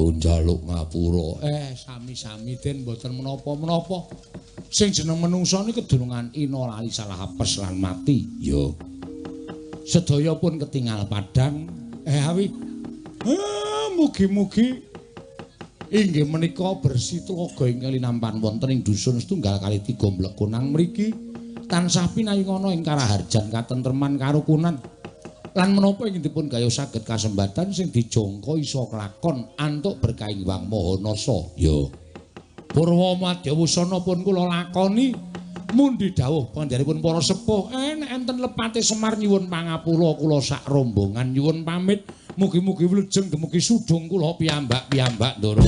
Njaluk ngapura. Sami-sami den mboten menapa-menapa. Sing jeneng menungsa niku kedunungan ina lali salah apes lan mati. Ya. Sedaya pun ketingal padhang. Awi. Mugi-mugi inggih menika bersih tlaga ingkang linampan wonten ing dusun setunggal kali tiga Mlekunang mriki tansah pinayungana ing karaharjan katentreman karukunan. Lan menapa ingkang dipun gayuh saged kasembatan sing dijangka iso kelakon antuk berkah Hyang Maha Nasa. Ya. Purwa madya wusana pun kula lakoni mundi dawuh panjenenganipun para sepuh. Nek enten lepate Semar nyuwun pangapura kula sak rombongan nyuwun pamit. Mugi-mugi wilujeng dumugi sudung kula piyambak-piyambak Ndara.